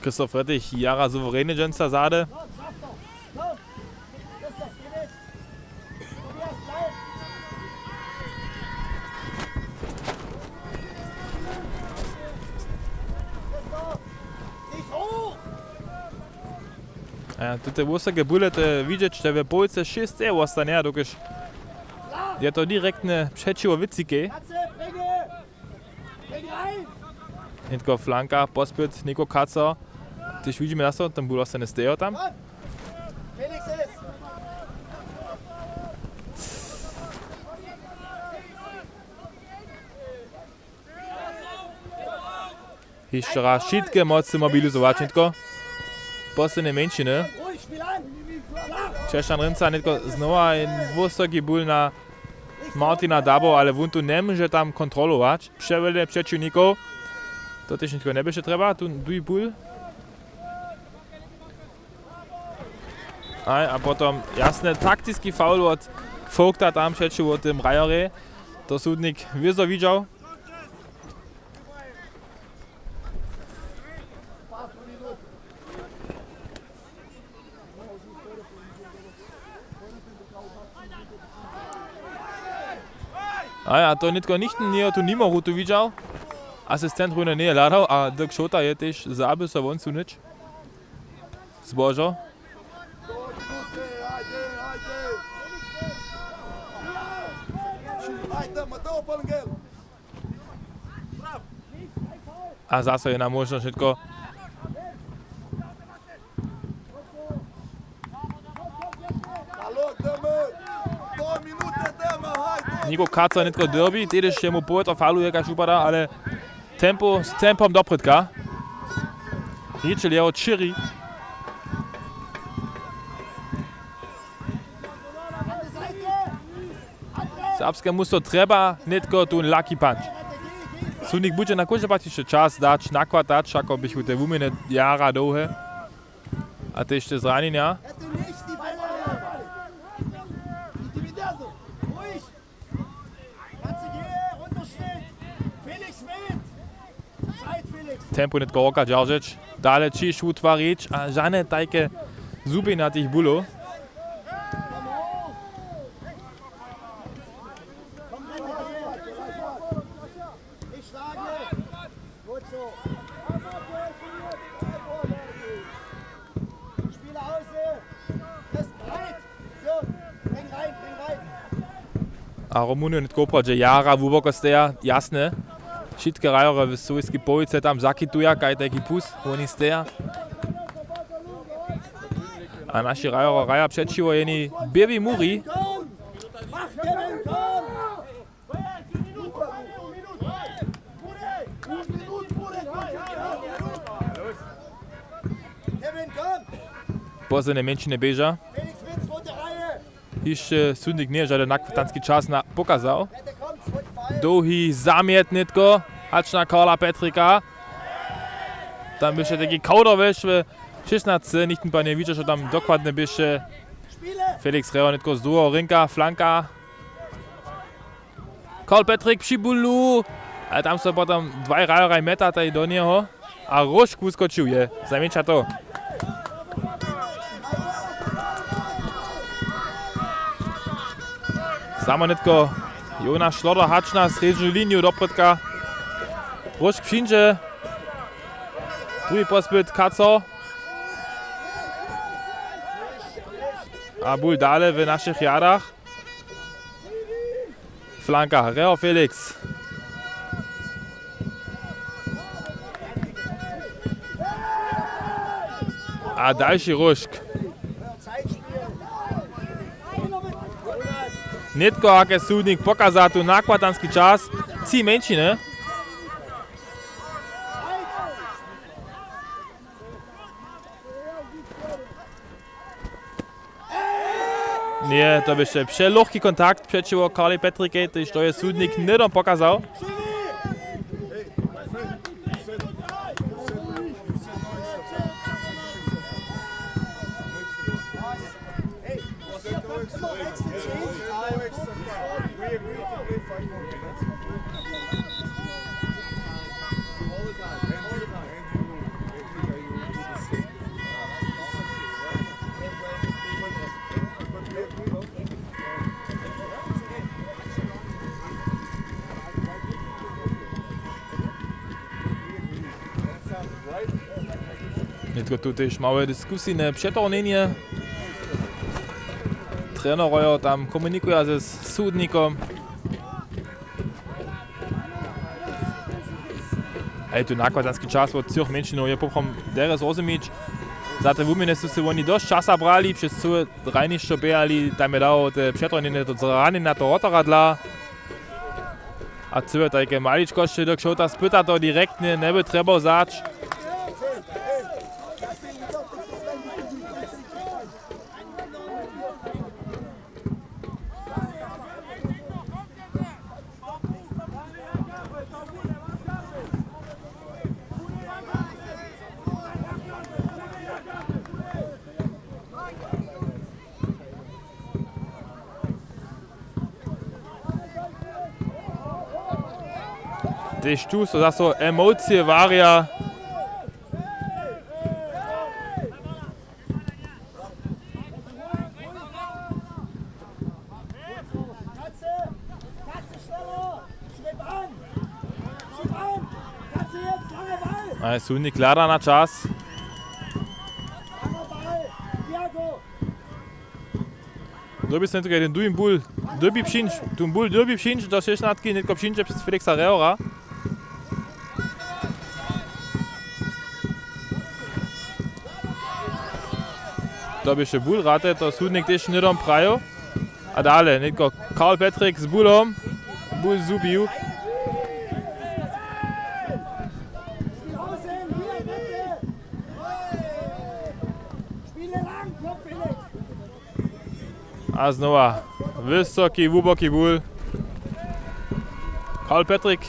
Christoph Rettig jara suwerenje dźensa zady. A tute wysoke bule, to je widźeć, że w połojce šěsć je wostanje, a dokelž je to direktne přećiwo Wětřikej. Nětko flanka, pospyt, něko kaco. Tež widźimy zaso, ten bul wostanje stejo tam. Hišće raz wšitke mocy mobilizować, nětko poslednje mjeńšiny. Češan Rynca, nětko znowa jen wysoki bul na Martina Dabo, ale wón tu njemóže tam kontrolować. Přewjele přećiwnikow. To tež nětko njeběše trjeba, tu duji bul. Aj, a potom jasne taktiski faul wot Vogta tam přećiwo tym Rajerje. To sudnik wězo widźał. Aj, a to nětko nichtó njeje tu nimo rutu widźał. Asistent runje njeje hladał, a Dirk Šołta je tež zabył so won sunyć. Zbožo. A zaso jedna móžnosć, nětko. Něko kaco nětko dyrbi, tež jemu powětro faluje, kaž wupada, ale tempo, z tempom doprědka. Hičel jeho čěri. Serbskemu so trjeba nětko tón lucky punch. Sudnik budźe na kóžde partišće čas dać, nakład dać, ako běchu te wuměny jara dołhe. A tež te zranjenja. Tempo nětko woka dźeržeć, dale ćiž wutwarić a žane tajke zhubjenja tych bulow. A Rumunjo nětko woprawdźe jara hłuboko steja, jasne. Wšitke hrajerjo w swójskej połojce tam zakituja, kaj tajki pus woni steja. A naši hrajerjo hraja přećiwo jeni běłej muri. Poslednje mjeńšiny běža. Hišće sudnik njeje žadyn nakwatanski čas na-, pokazał. Dołhi zamjet nětko, hač na Karla Petrika. Tam běše tajki kawder wješ w šěsnasce, nichtó pak njewidźa, što tam dokładnje běše. Felix Reho nětko z druheho rynka, flanka. Karl Petrik při bulu. A tam so potom dwaj hrajerjaj mjetataj do njeho. A Róžk wuskočił je. Zamjeńša to. Samo nětko Jonaš Šlodo hač na srjedźnu liniju doprědka. Róžk přińdźe. Druhi pospyt, kaco. A bul dale w našich rjadach. Flanka, Reho Felix. A dalši Róžk. Nětko, hak je sudnik pokaza tu nakwatanski čas, tři mjeńšiny. Je to běše přelochki kontakt přećiwo Karli Petrikej, tež to je sudnik hnydom pokazał. Nětko tu tež małe diskusijne přetowarnjenje. Trenerojo tam komunikuja ze sudnikom. A je tu nakładnjanski čas wot třoch mjeńšinow, je poprawom derje zrozumić. Za te wuměny su sej woni dosć časa brali, přez cyłe hrajnišćo běhali, tam je dało te přetowarnjenje do zranjenja toho wotara dla. A cyłe tajke maličkosće, dok šołta spyta to direktnje, njeby trjebał wzać. Tež tu so zaso emocije warja. Ale sudnik hlada na čas. Dyrbi so nětko jeden długim bul, dyrbi přińć, tu bul dyrbi přińć do šestnastki, nětko přińće přez Felixa Rehora. To běše bul rate, to sudnik tež hnydom prajił. A dale, nětko Karl Petrik z bulom, bul zhubił. A znowa wysoki, hłuboki bul. Karl Petrik.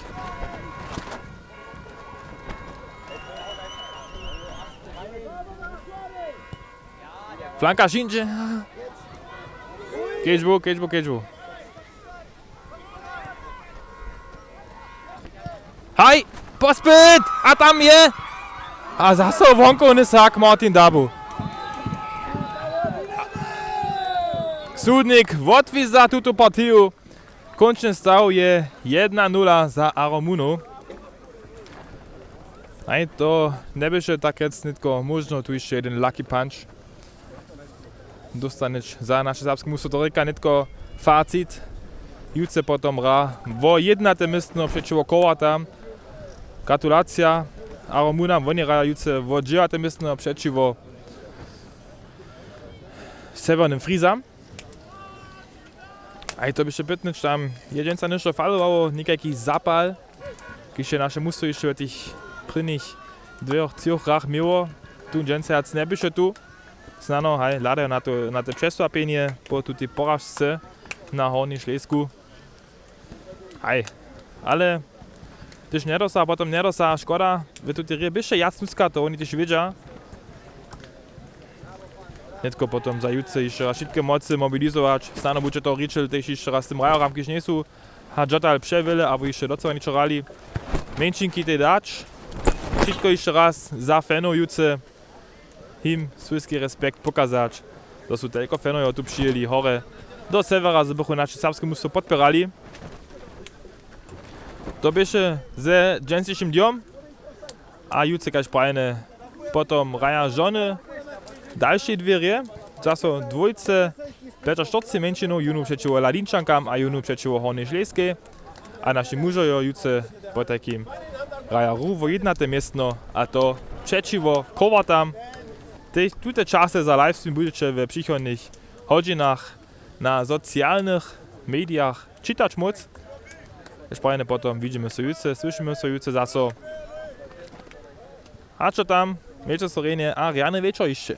Flanka přińdźe. Kedźbu, kedźbu, kedźbu. Haj, pospyt! A tam je! A zaso wonkowny sak Martin Dabu. Sudnik wotwizda tutu partiju. Kónčny staw je jedna nula za Aromunow. Haj, to njeběše tak rjec nětko móžno, tu hišće jeden lucky punch. Dóstaneš za naše serbske mustwo do rěka nětko facit. Jutře potom hra wo jědnate městno přećiwo Chorwatam. Gratulacija Aromunam, woni hraja jutře wo dźewjate městno přećiwo Sewjernym Frizam. A je to běše pytnyć, tam je dźensa něšto falowało, někajki zapal, kiž je naše mustwo hišće w tych prěnich dwěch, třoch hrach měło. Tu dźensa wjac njeběše tu. Snano, haj, hladajo na to, na to přesłapjenje po tutej poražce na Hornjej Šlejsku. Haj, ale tež njedosa, potom njedosa, škoda, w tutej hrě běše wjac nuska, to woni tež wědźa. Nětko potom za jutře hišće raz wšitke mocy mobilizować. Snano budźe to ričel tež hišće raz tym hrajeram, kiž njejsu hač dotal přewjele abo hišće docyła něčo hrali. Mjeńšinki tej dać. Wšitko hišće raz za fanow jutře. Jim swójski respekt pokazać, zo su telko fanojo tu přijěli hore do Sewjera, zo bychu naše serbske mustwo podpěrali. To běše ze dźensnišim dnjom. A jutře kaž prajene potom hraja žony w dalšej dwě hrě, zaso dwójce pjećaštyrceći mjeńšinow, jónu přećiwo Ladinčankam a jónu přećiwo Hornjej Šlejskej. A naši mužojo jutře potajkim hraja hru wo jědnate městno, a to přećiwo Chorwatam. Te, tute časy za livestream budźeće w přichodnych hodźinach na socialnych medijach čitać móc. Kaž prajene potom widźimy so jutře, słyšimy so jutře zaso. Hač tam, mějće so rjenje a rjany wječor hišće.